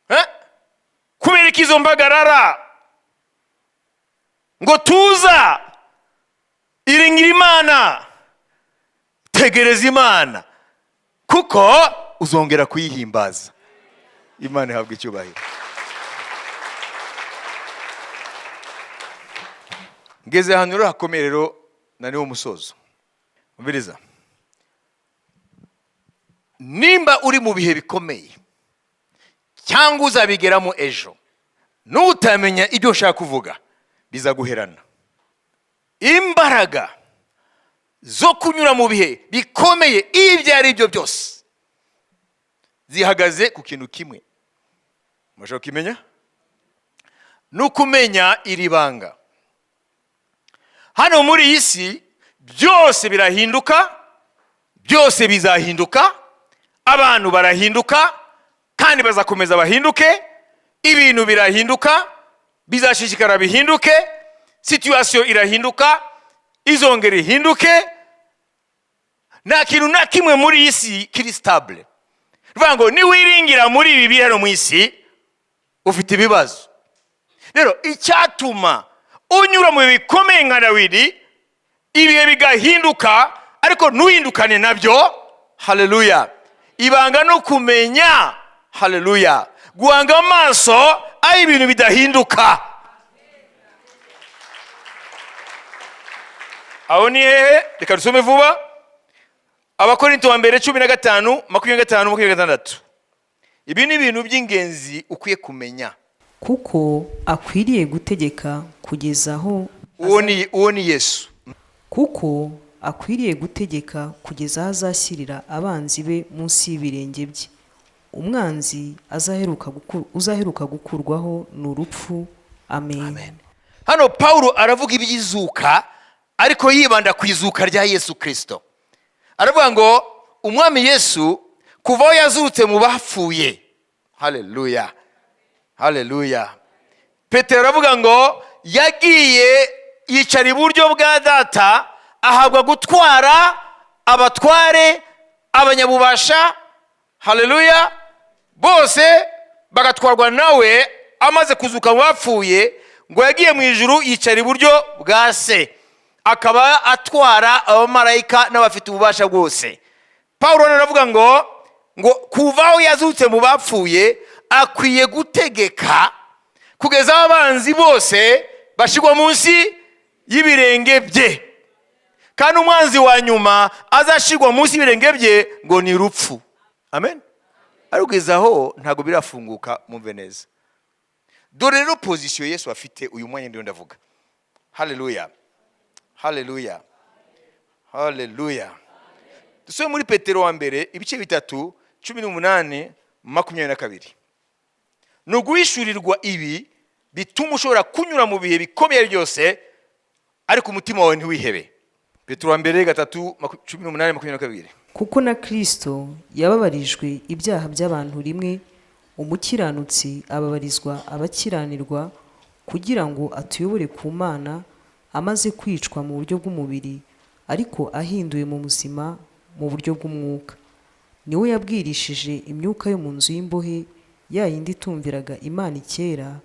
Eh? Kubera ko izo mpagarara, ngo tuza, iringira Imana, tegereza Imana, kuko uzongera kuyihimbaza. Imana ihabwa icyubahiro. Ngeze ahantu rero hakomeye rero, na niwo musozo. Umviriza, nimba uri mu bihe bikomeye cyangwa uzabigeramo ejo, nutamenya ibyo ushaka kuvuga, bizaguherana. Imbaraga zo kunyura mu bihe bikomeye ibyo ari byo byose zihagaze ku kintu kimwe. Murashobora kukimenya? Ni ukumenya iri banga: hano muri iyi si byose birahinduka, byose bizahinduka, abantu barahinduka kandi bazakomeza bahinduke, ibintu birahinduka, bizashishikara bihinduke, situation irahinduka, izongera ihinduke. Nta kintu na kimwe muri iyi si kiri stable. Bivuga ngo niwiringira muri ibi biri hano mu isi, ufite ibibazo. Rero icyatuma unyura mu bihe bikomeye nka Dawidi, ibihe bigahinduka ariko ntuhindukane nabyo, haleluya, ibanga no kumenya, haleluya, guhanga amaso aho ibintu bidahinduka. Aho ni hehe? Reka dusome vuba Abakorinto wa mbere 15, 25, 26. Ibi ni ibintu by'ingenzi ukwiye kumenya. Kuko akwiriye gutegeka kugeza aho Uwo ni Yesu. Kuko akwiriye gutegeka kugeza aho azashyirira abanzi be munsi y'ibirenge bye. Umwanzi uzaheruka gukurwaho ni urupfu. Amen. Hano Pawulo aravuga iby'izuka, ariko yibanda ku izuka rya Yesu Kirisito. Aravuga ngo Umwami Yesu kuva aho yazutse mu bapfuye, haleluya, haleluya. Petero aravuga ngo Yagiye yicara iburyo bwa Data, ahabwa gutwara abatware, abanyabubasha, haleluya, bose bagatwarwa nawe. Amaze kuzuka mu bapfuye, ngo yagiye mu ijuru, yicara iburyo bwa Se, akaba atwara abamarayika n'abafite ububasha bwose. Paul aravuga ngo kuva aho yazutse mu bapfuye, akwiye gutegeka kugeza aho abanzi bose bashyirwa munsi y'ibirenge bye. Kandi umwanzi wa nyuma azashyirwa munsi y'ibirenge bye ngo ni rupfu. Amen. Ariko kugeza aho ntabwo birafunguka. Mumve neza, dore rero position Yesu afite uyu mwanya ndiyo ndavuga. Haleluya, haleluya, haleluya! Dusome muri Petero wa mbere, ibice 3, 18, 22. Ni uguhishurirwa ibi bituma ushobora kunyura mu bihe bikomeye byose, ariko umutima wawe ntiwihebe. Petero wa mbere 3, 18, 22. Kuko na Kristo yababarijwe ibyaha by'abantu rimwe, umukiranutsi ababarizwa abakiranirwa, kugira ngo atuyobore ku Mana, amaze kwicwa mu buryo bw'umubiri, ariko ahinduwe mu muzima mu buryo bw'umwuka. Niwe yabwirishije imyuka yo mu nzu y'imbohe, ya yindi itumviraga Imana kera,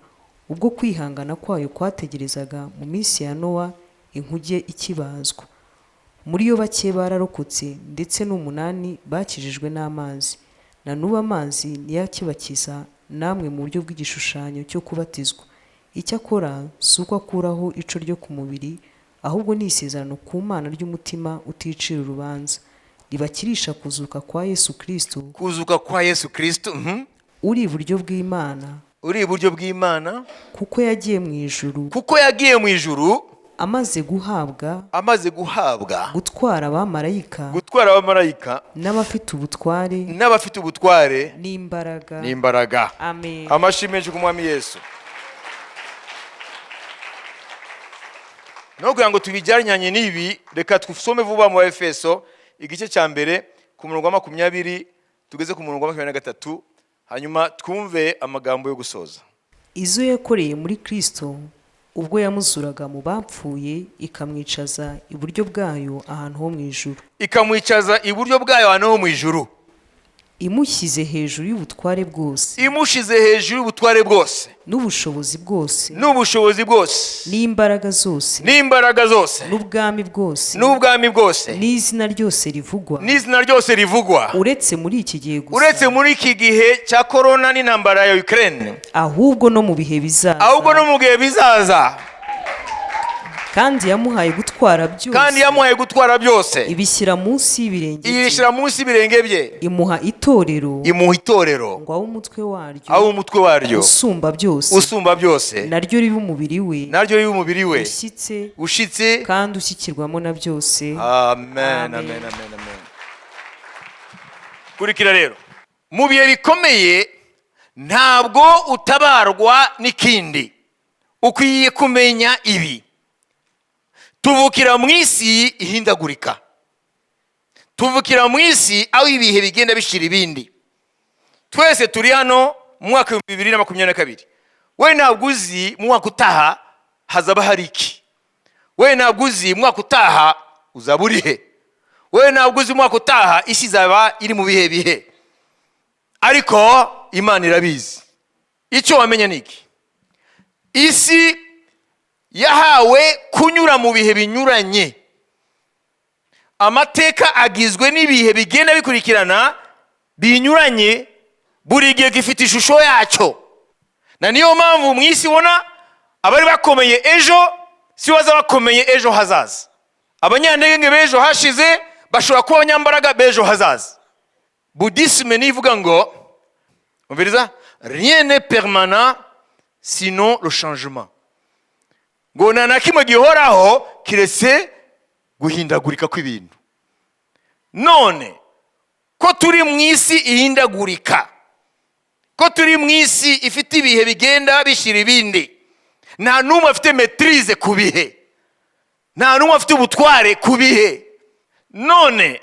ubwo kwihangana kwayo kwategerezaga mu minsi ya Nowa, inkuge ikibazwa. Muri yo bake bararokotse, ndetse n'umunani bakijijwe n'amazi. Na n'ubu amazi niyo akibakiza namwe mu buryo bw'igishushanyo cyo kubatizwa. Icyakora si uko akuraho ico ryo ku mubiri, ahubwo ni isezerano ku Mana ry'umutima uticira urubanza, ribakirisha kuzuka kwa Yesu Kristo, Kuzuka kwa Yesu Kristo, uri iburyo bw'Imana, uri iburyo bw'Imana, kuko yagiye mu ijuru, kuko yagiye mu ijuru, amaze guhabwa amaze guhabwa gutwara abamarayika gutwara abamarayika n'abafite ubutware n'abafite ubutware n'imbaraga. N'imbaraga. Amen. Amashyi menshi ku Mwami Yesu. No kugira ngo tubijyanye n'ibi, reka dusome vuba mu Efeso igice cya mbere, ku murongo wa 20 tugeze ku murongo wa 23, hanyuma twumve amagambo yo gusoza. Izo yakoreye muri Kristo ubwo yamuzuraga mu bapfuye, ikamwicaza iburyo bwayo ahantu ho mu ijuru, ikamwicaza iburyo bwayo ahantu ho mu ijuru, imushyize hejuru y'ubutware bwose, imushize hejuru y'ubutware bwose, n'ubushobozi bwose, n'ubushobozi bwose, n'imbaraga zose, n'imbaraga zose, n'ubwami bwose, n'ubwami bwose, n'izina ryose rivugwa, n'izina ryose rivugwa, uretse muri iki gihe gusa, uretse muri iki gihe cya korona n'intambara ya Ukraine, ahubwo no mu bihe bizaza, ahubwo no mu gihe bizaza. Kandi yamuhaye gutwara byose, Kandi yamuhaye gutwara byose, ibishyira munsi y'ibirenge bye, ibishyira munsi y'ibirenge bye, imuha itorero, imuha itorero, ngo abe umutwe waryo, aho umutwe waryo, usumba byose, usumba byose, naryo ribe umubiri we, naryo ribe umubiri we, ushyitse ushitse kandi ushyikirwamo na byose. Amen. Amen. Amen, amen, amen. Kurikira rero, mu bihe bikomeye ntabwo utabarwa n'ikindi. Ukwiye kumenya ibi: tuvukira mu isi ihindagurika, tuvukira mu isi aho ibihe bigenda bishira ibindi. Twese turi hano mu mwaka wa 2022. We ntabwo uzi mu mwaka utaha hazaba hari iki. We ntabwo uzi mu mwaka utaha uzaba uri he. We ntabwo uzi mu mwaka utaha isi izaba iri mu bihe bihe, ariko Imana irabizi. Icyo wamenya ni iki: isi yahawe kunyura mu bihe binyuranye. Amateka agizwe n'ibihe bigenda bikurikirana binyuranye, buri gihe gifite ishusho yacyo. Na niyo mpamvu mu isi ubona abari bakomeye ejo si baza bakomeye ejo hazaza. Abanyantege b'ejo hashize bashobora kuba abanyambaraga b'ejo hazaza. Bouddhisme niyo ivuga ngo, umviriza, "Rien n'est permanent sinon le changement", ngo nta na kimwe gihoraho kiretse guhindagurika kw'ibintu. None ko turi mu isi ihindagurika, ko turi mu isi ifite ibihe bigenda bishyira ibindi, nta n'umwe afite maîtrise ku bihe, nta n'umwe afite ubutware ku bihe. None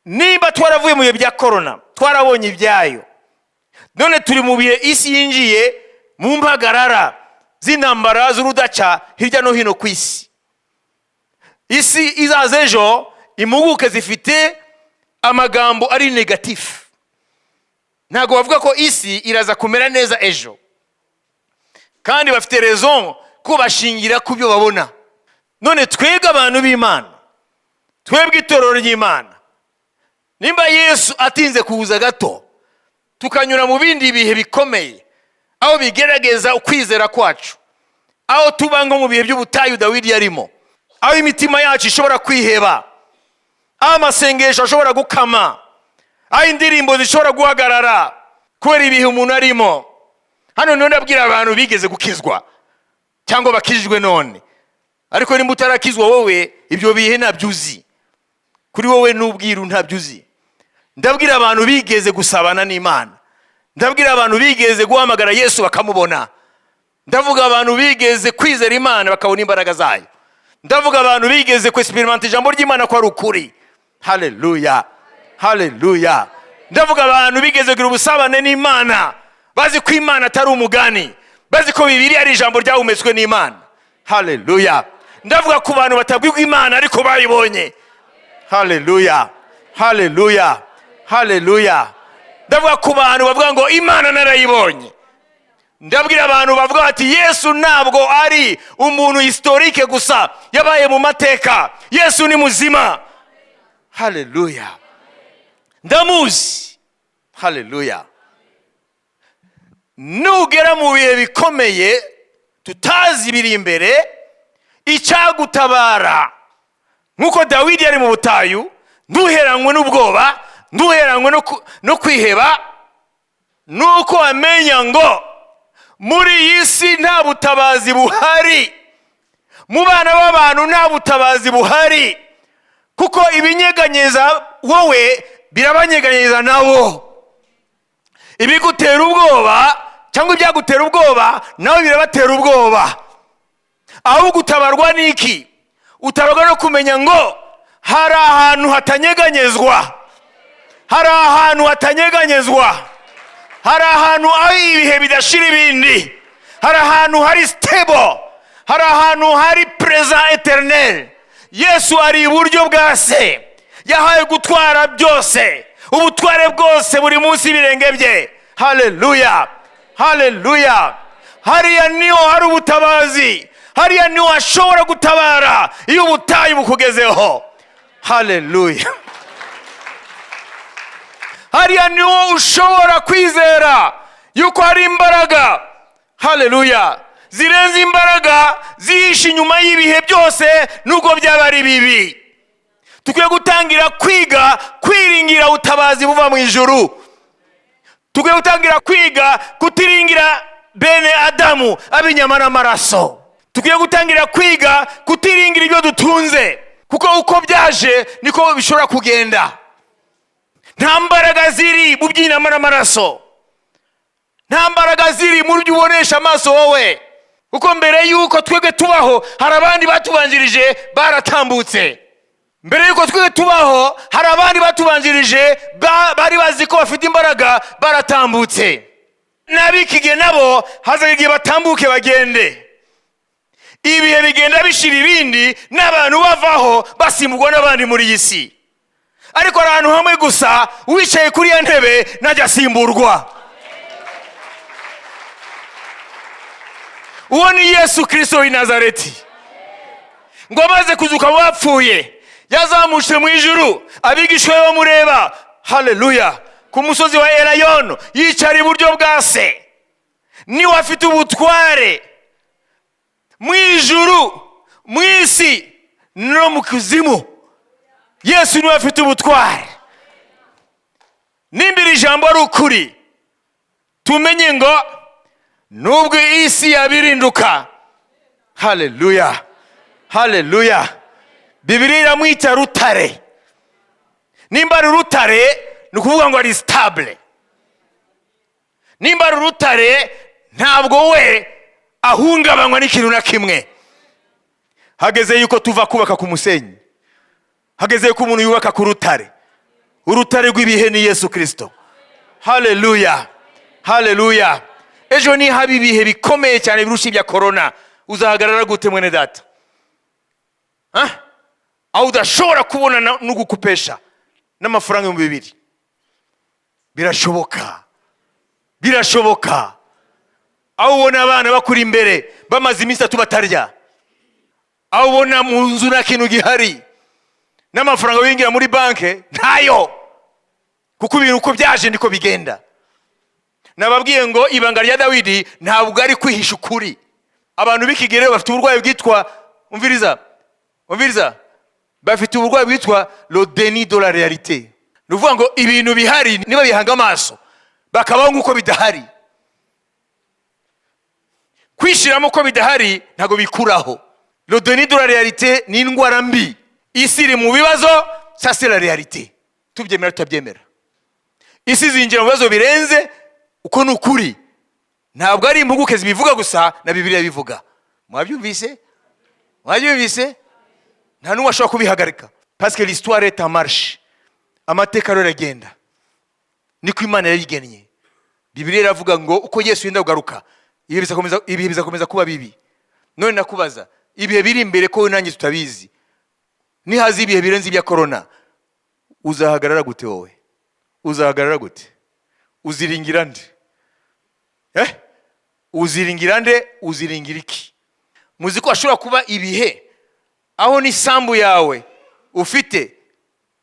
nimba twaravuye mu bihe bya korona, twarabonye ibyayo, none turi mu bihe isi yinjiye mu mpagarara z'intambara, z'intambara z'urudaca hirya no hino ku isi. Isi izaza ejo, impuguke zifite amagambo ari négatif. Ntabwo bavuga ko isi iraza kumera neza ejo, kandi bafite raison ko bashingira ku byo babona. None twebwe abantu b'Imana, twebwe itorero ry'Imana, nimba Yesu atinze kuza gato, tukanyura mu bindi bihe bikomeye aho bigerageza ukwizera kwacu, aho tuba nko mu bihe by'ubutayu Dawidi yarimo, aho imitima yacu ishobora kwiheba, aho amasengesho ashobora gukama, aho indirimbo zishobora guhagarara kubera ibihe umuntu arimo. Hano niho ndabwira abantu bigeze gukizwa cyangwa bakijijwe none. Ariko nimba utarakizwa wowe, ibyo bihe ntabyo uzi. Kuri wowe n'ubwiru ntabyo uzi. Ndabwira abantu bigeze gusabana n'Imana. Ndabwira abantu bigeze guhamagara Yesu bakamubona. Ndavuga abantu bigeze kwizera Imana bakabona imbaraga zayo. Ndavuga abantu bigeze kwexpérimenta ijambo ry'Imana ko ari ukuri. Haleluya, haleluya! Ndavuga abantu bigeze kugira ubusabane n'Imana, bazi ko Imana atari umugani, bazi ko Bibiliya ari ijambo ryahumetswe n'Imana. Haleluya! Ndavuga ku bantu batabwirwa Imana ariko bayibonye. Haleluya, haleluya, haleluya! Ndavuga ku bantu bavuga ngo "Imana narayibonye." Ndabwira abantu bavuga bati "Yesu ntabwo ari umuntu historique gusa yabaye mu mateka. Yesu ni muzima." Haleluya! Ndamuzi. Haleluya! Nugera mu bihe bikomeye tutazi biri imbere, icyagutabara nk'uko Dawidi yari mu butayu, ntuheranywe n'ubwoba, ntuheranywe no kwiheba, nuko wamenya ngo muri iyi si nta butabazi buhari, mu bana b'abantu nta butabazi buhari, kuko ibinyeganyeza wowe birabanyeganyeza nabo, ibigutera ubwoba cyangwa ibyagutera ubwoba nawe birabatera ubwoba. Ahubwo utabarwa n'iki? Utabarwa no kumenya ngo hari ahantu hatanyeganyezwa, hari ahantu hatanyeganyezwa, hari ahantu aho ibihe bidashira ibindi, hari ahantu hari stable, hari ahantu hari présence éternelle. Yesu ari iburyo bwa Se, yahawe gutwara byose, ubutware bwose buri munsi y'ibirenge bye. Haleluya, haleluya! Hariya niho hari ubutabazi, hariya niho hashobora gutabara iyo ubutayu bukugezeho. Haleluya! Hariya niho ushobora kwizera yuko hari imbaraga, haleluya, zirenze imbaraga zihishe inyuma y'ibihe byose, nubwo byaba ari bibi. Dukwiye gutangira kwiga kwiringira ubutabazi buva mu ijuru. Dukwiye gutangira kwiga kutiringira bene Adamu ab'inyama n'amaraso. Dukwiye gutangira kwiga kutiringira ibyo dutunze, kuko uko byaje niko bishobora kugenda. Nta mbaraga ziri mu by'inyama n'amaraso, nta mbaraga ziri mu byo ubonesha amaso wowe, kuko mbere y'uko twebwe tubaho hari abandi batubanjirije baratambutse. Mbere y'uko twebwe tubaho hari abandi batubanjirije bari bazi ko bafite imbaraga, baratambutse. N'ab'iki gihe nabo hazaga igihe batambuke bagende. Ibihe bigenda bishira ibindi, n'abantu bavaho basimburwa n'abandi muri iyi si. Ariko hari ahantu hamwe gusa wicaye kuri iyo ntebe najya asimburwa. Uwo ni Yesu Kirisito w'i Nazareti. Ngo amaze kuzuka mu bapfuye, yazamutse mu ijuru, abigishwa be bamureba. Haleluya! Ku musozi wa Elayono yicara iburyo bwa Se. Niwe afite ubutware mu ijuru, mu isi no mu kuzimu. Yesu niwe afite ubutware. Nimba iri jambo ari ukuri, tumenye ngo nubwo isi yabirinduka, haleluya, haleluya, Bibiliya iramwita rutare. Nimba ari rutare, ni ukuvuga ngo ari stable. Nimba ari urutare, ntabwo we ahungabanywa n'ikintu na kimwe. Hageze yuko tuva kubaka ku musenyi, hageze yuko umuntu yubaka ku rutare. Urutare rw'ibihe ni Yesu Kirisito. Haleluya, haleluya! Ejo nihaba ibihe bikomeye cyane birusha ibya korona, uzahagarara gute, mwene data? Ah? Aho udashobora kubona n'ugukupesha n'amafaranga 2000. Birashoboka, birashoboka. Aho ubona abana bakuri imbere bamaze iminsi 3 batarya, aho ubona mu nzu nta kintu gihari, n'amafaranga winjira muri banki ntayo, kuko ibintu uko byaje niko bigenda. Nababwiye ngo ibanga rya Dawidi ntabwo ari kwihisha ukuri. Abantu b'iki gihe rero bafite uburwayi bwitwa, umviriza, umviriza, bafite uburwayi bwitwa le déni de la réalité. Ni ukuvuga ngo ibintu bihari niba bihanga amaso bakabaho nk'uko bidahari. Kwishyiramo ko bidahari ntabwo bikuraho. Le déni de la réalité ni indwara mbi. Isi iri mu bibazo, ça c'est la réalité, tubyemera tutabyemera. Isi zinjira mu bibazo birenze, uko ni ukuri. Ntabwo ari impuguke zibivuga gusa, na Bibiliya bivuga. Mwabyumvise? Mwabyumvise? Nta n'umwe ashobora kubihagarika, parce que l'histoire est en marche. Amateka rero aragenda, niko Imana yabigennye. Bibiliya iravuga ngo uko Yesu yenda kugaruka, ibihe bizakomeza kuba bibi. None nakubaza, ibihe biri imbere, ko wowe nanjye tutabizi, nihaza ibihe birenze ibya korona, uzahagarara gute? Wowe uzahagarara gute? Uziringira nde? Uziringira nde? Uziringira iki? Muzi ko hashobora kuba ibihe aho n'isambu yawe ufite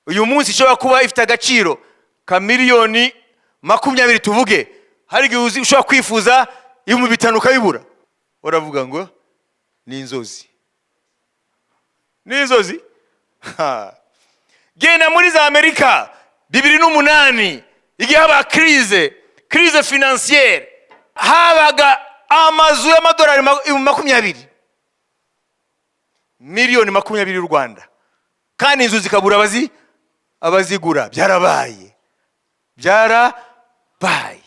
uyu munsi ishobora kuba ifite agaciro ka miliyoni 20, tuvuge, hari igihe ushobora kwifuza 5000 ukabibura. Uravuga ngo ni inzozi, ni inzozi. Ha. Genda muri za Amerika 2008, igihe haba crise financière, habaga amazu y'amadolari 20,000, miliyoni 20 y'u Rwanda, kandi inzu zikabura abazigura. Byarabaye, byarabaye.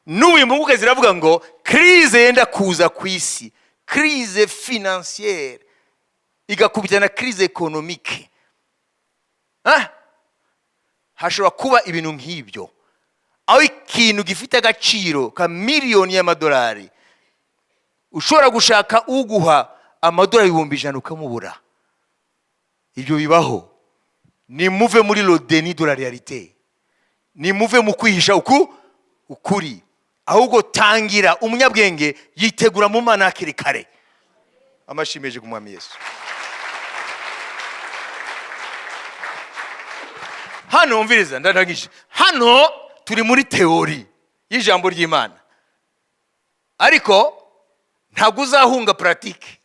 N'ubu impuguke ziravuga ngo crise yenda kuza ku isi, crise financière igakubita na crise économique. Ah? Hashobora kuba ibintu nk'ibyo, aho ikintu gifite agaciro ka miliyoni y'amadolari ushobora gushaka uguha amadolari 100,000 ukamubura. Ibyo bibaho. Nimuve muri le déni de la réalité, nimuve mu kwihisha uku ukuri, ahubwo tangira. Umunyabwenge yitegura mu Mana hakiri kare. Amashimeje ku Mwami Yesu. Hano umviriza, ndarangije. Hano turi muri théorie y'ijambo ry'Imana, ariko ntabwo uzahunga pratique,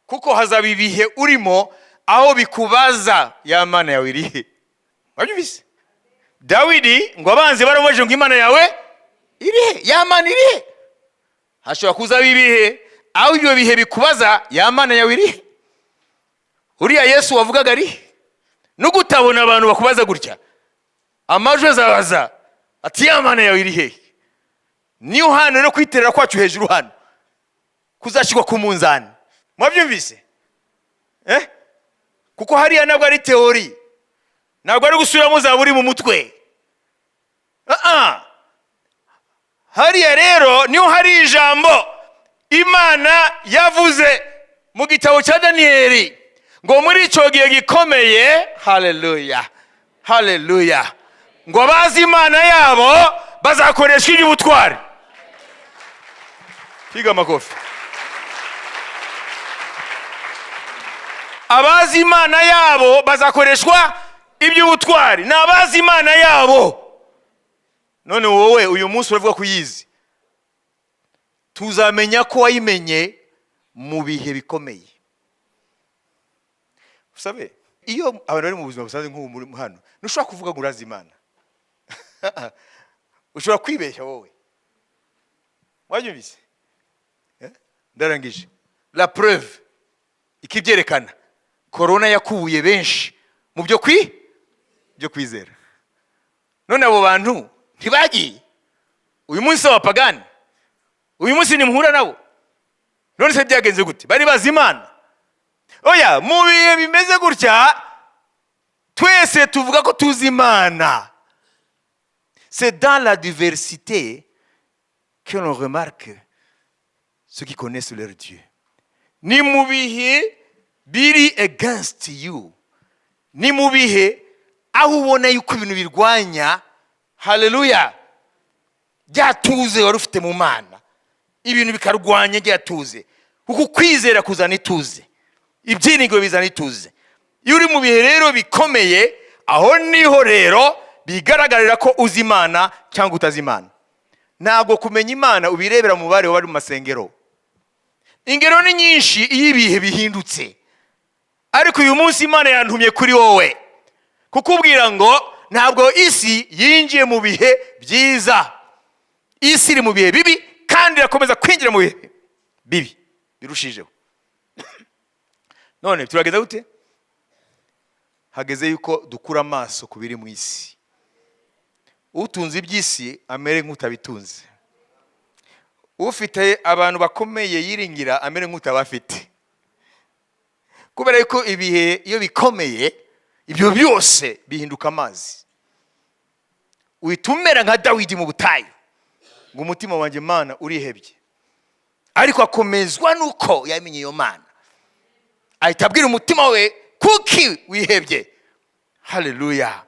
kuko hazaba ibihe urimo aho bikubaza: ya Mana yawe irihe? Wabyumvise? Dawidi ngo abanzi baramubajije ngo: "Imana yawe irihe? Ya Mana irihe?" Hashobora kuzaba ibihe aho ibyo bihe bikubaza: ya Mana yawe irihe? Uriya Yesu wavugaga arihe? Nugutabona abantu bakubaza gutya, amajwi azabaza ati: "Ya Mana yawe iri hehe?" Niyo hano no kwiterera kwacu hejuru hano kuzashyirwa ku munzani. Mwabyumvise? Kuko hariya ntabwo ari théorie, ntabwo ari gusubiramo uzaba uri mu mutwe. Ah, ah. Hariya rero niho hari ijambo Imana yavuze mu gitabo cya Daniyeli ngo muri icyo gihe gikomeye, haleluya, haleluya, ngo abazi Imana yabo bazakoreshwa iby'ubutwari. Piga amakofi. Abazi Imana yabo bazakoreshwa iby'ubutwari, ni abazi Imana yabo. None wowe uyu munsi uravuga ko uyizi, tuzamenya ko wayimenye mu bihe bikomeye. Usabe iyo abantu bari mu buzima busanzwe nk'ubu muri hano, ntushobora kuvuga ngo urazi Imana, ushobora kwibeshya wowe. Wabyumvise? Ndarangije. La preuve ikibyerekana, korona yakubuye benshi mu byo kwizera. None abo bantu ntibagiye uyu munsi abapagani, uyu munsi nimuhura nabo? None se byagenze gute? Bari bazi Imana? Oya. Mu bihe bimeze gutya, twese tuvuga ko tuzi Imana. C'est dans la diversité. Que l'on remarque ceux qui connaissent leur Dieu. Ni mu bihe biri against you, ni mu bihe aho ubona yuko ibintu birwanya, haleluya, byatuze wari ufite mu Mana, ibintu bikarwanya byatuze, kuko kwizera kuzana ituze, ibyiringiro bizana ituze. Iyo uri mu bihe rero bikomeye, aho niho rero bigaragarira ko uzi Imana cyangwa utazi Imana. Ntabwo kumenya Imana ubirebera mu mubare w'abari mu masengero. Ingero ni nyinshi iyo ibihe bihindutse. Ariko uyu munsi Imana yantumye kuri wowe kukubwira ngo ntabwo isi yinjiye mu bihe byiza. Isi iri mu bihe bibi kandi irakomeza kwinjira mu bihe bibi birushijeho. None turageza gute? Hageze yuko dukura amaso ku biri mu isi. Utunze iby'isi amere nk'utabitunze, ufite abantu bakomeye yiringira amere nk'utabafite, kubera yuko ibihe iyo bikomeye, ibyo byose bihinduka amazi. Uhita umera nka Dawidi mu butayu ngo: "Umutima wanjye, Mana, urihebye." Ariko akomezwa nuko yamenye iyo Mana, ahita abwira umutima we: "Kuki wihebye?" Haleluya,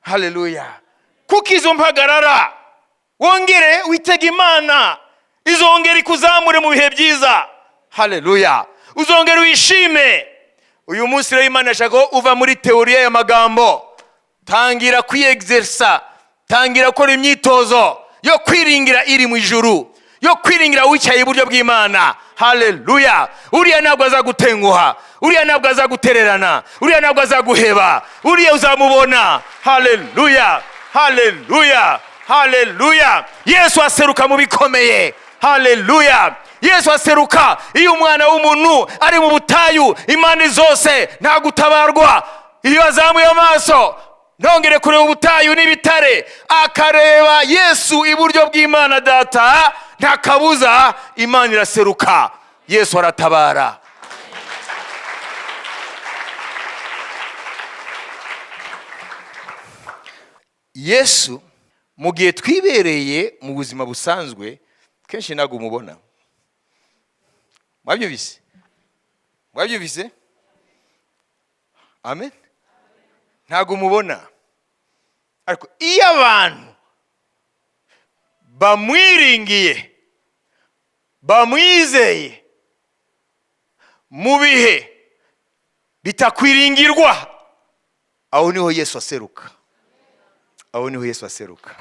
haleluya! "Kuki izo mpagarara? Wongere witege Imana, izongere ikuzamure mu bihe byiza." Haleluya! Uzongere wishime. Uyu munsi rero Imana yashaka ko uva muri théorie y'amagambo. Tangira kwiyexerça, tangira gukora imyitozo yo kwiringira iri mu ijuru, yo kwiringira wicaye iburyo bw'Imana. Haleluya! Uriya ntabwo azagutenguha, uriya ntabwo azagutererana, uriya ntabwo azaguheba, uriya uzamubona. Haleluya, haleluya, haleluya! Yesu aseruka mu bikomeye. Haleluya! Yesu aseruka iyo umwana w'umuntu ari mu butayu, impande zose nta gutabarwa. Iyo azamuye amaso ntongere kureba ubutayu n'ibitare, akareba Yesu iburyo bw'Imana Data, nta kabuza Imana iraseruka, Yesu aratabara. Yesu mu gihe twibereye mu buzima busanzwe, kenshi ntabwo umubona. Mwabyumvise? Mwabyumvise? Amen. Ntabwo umubona, ariko iyo abantu bamwiringiye, bamwizeye mu bihe bitakwiringirwa, aho niho Yesu aseruka, aho niho Yesu aseruka.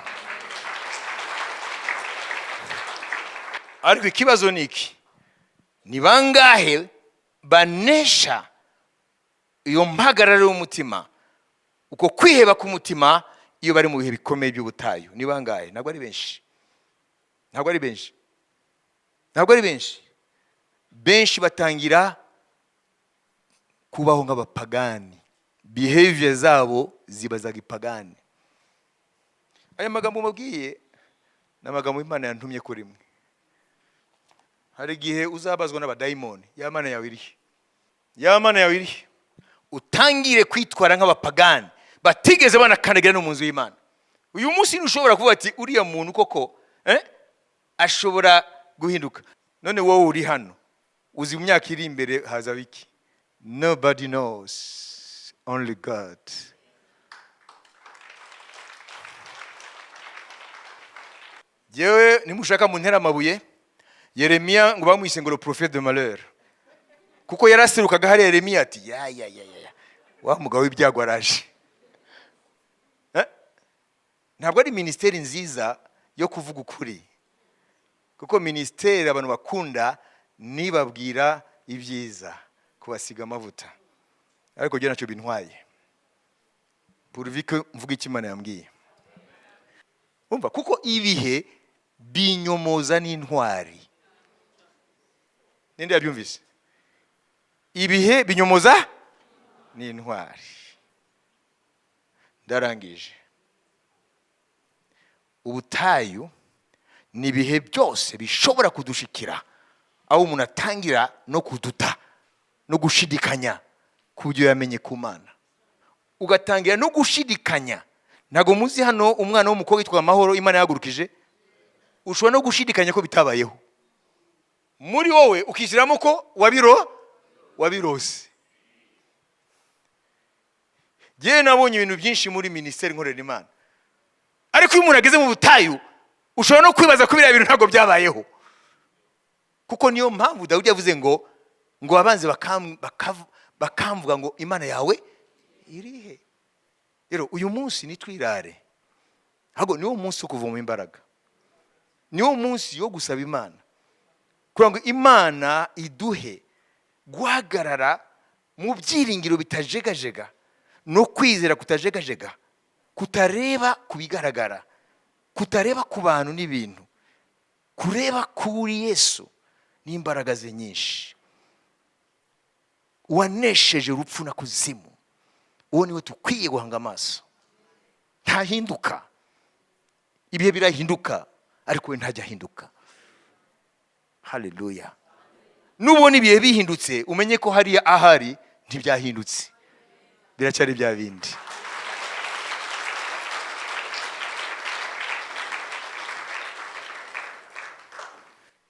Ariko ikibazo ni iki: ni bangahe banesha iyo mpagarara y'umutima, uko kwiheba k'umutima, iyo bari mu bihe bikomeye by'ubutayu? Ni bangahe? Ntabwo ari benshi, ntabwo ari benshi, ntabwo ari benshi. Benshi batangira kubaho nk'abapagani, behavior zabo ziba za gipagani. Aya magambo mubwiye ni amagambo Imana yantumye kuri mwe. Hari igihe uzabazwa n'abadayimoni: "Ya Mana yawe irihe? Ya Mana yawe irihe?" Utangire kwitwara nk'abapagani batigeze banakandagira no mu nzu y'Imana. Uyu munsi ntushobora kuvuga ati: "Uriya muntu koko ashobora guhinduka." None wowe uri hano, uzi mu myaka iri imbere hazaba iki? Nobody knows, only God. Yewe, nimushaka muntera amabuye. Yeremiya ngo bamwise ngo le prophète de malheur, kuko yaraserukaga hariya, Yeremiya ati: "Ya ya ya ya, wa mugabo w'ibyago araje." Eh? Ntabwo ari minisiteri nziza yo kuvuga ukuri, kuko minisiteri abantu bakunda nibabwira ibyiza, kubasiga amavuta. Ariko njye ntacyo bintwaye, pourvu que mvuga icyo Imana yambwiye. Umva, kuko ibihe binyomoza n'intwari. Ninde yabyumvise? Ibihe binyomoza n'intwari. Ndarangije. Ubutayu ni ibihe byose bishobora kudushikira, aho umuntu atangira no kuduta no gushidikanya ku byo yamenye ku Mana, ugatangira no gushidikanya. Ntabwo muzi hano umwana w'umukobwa witwa Amahoro Imana yahagurukije? Ushobora no gushidikanya ko bitabayeho, muri wowe ukishyiramo ko wabirose. Njyewe nabonye ibintu byinshi muri minisiteri nkorera Imana, ariko iyo umuntu ageze mu butayu, ushobora no kwibaza ko biriya bintu ntabwo byabayeho. Kuko niyo mpamvu Dawidi yavuze ngo abanzi bakamvuga ngo: "Imana yawe irihe?" Rero uyu munsi nitwirare, ahubwo niwo munsi wo kuvoma imbaraga, niwo munsi wo gusaba Imana kugira ngo Imana iduhe guhagarara mu byiringiro bitajegajega no kwizera kutajegajega, kutareba ku bigaragara, kutareba ku bantu n'ibintu, kureba kuri Yesu n'imbaraga ze nyinshi, uwanesheje urupfu na kuzimu. Uwo niwe dukwiye guhanga amaso. Ntahinduka. Ibihe birahinduka, ariko we ntajya ahinduka. Haleluya! Nubona ibihe bihindutse, umenye ko hariya ahari ntibyahindutse, biracyari bya bindi.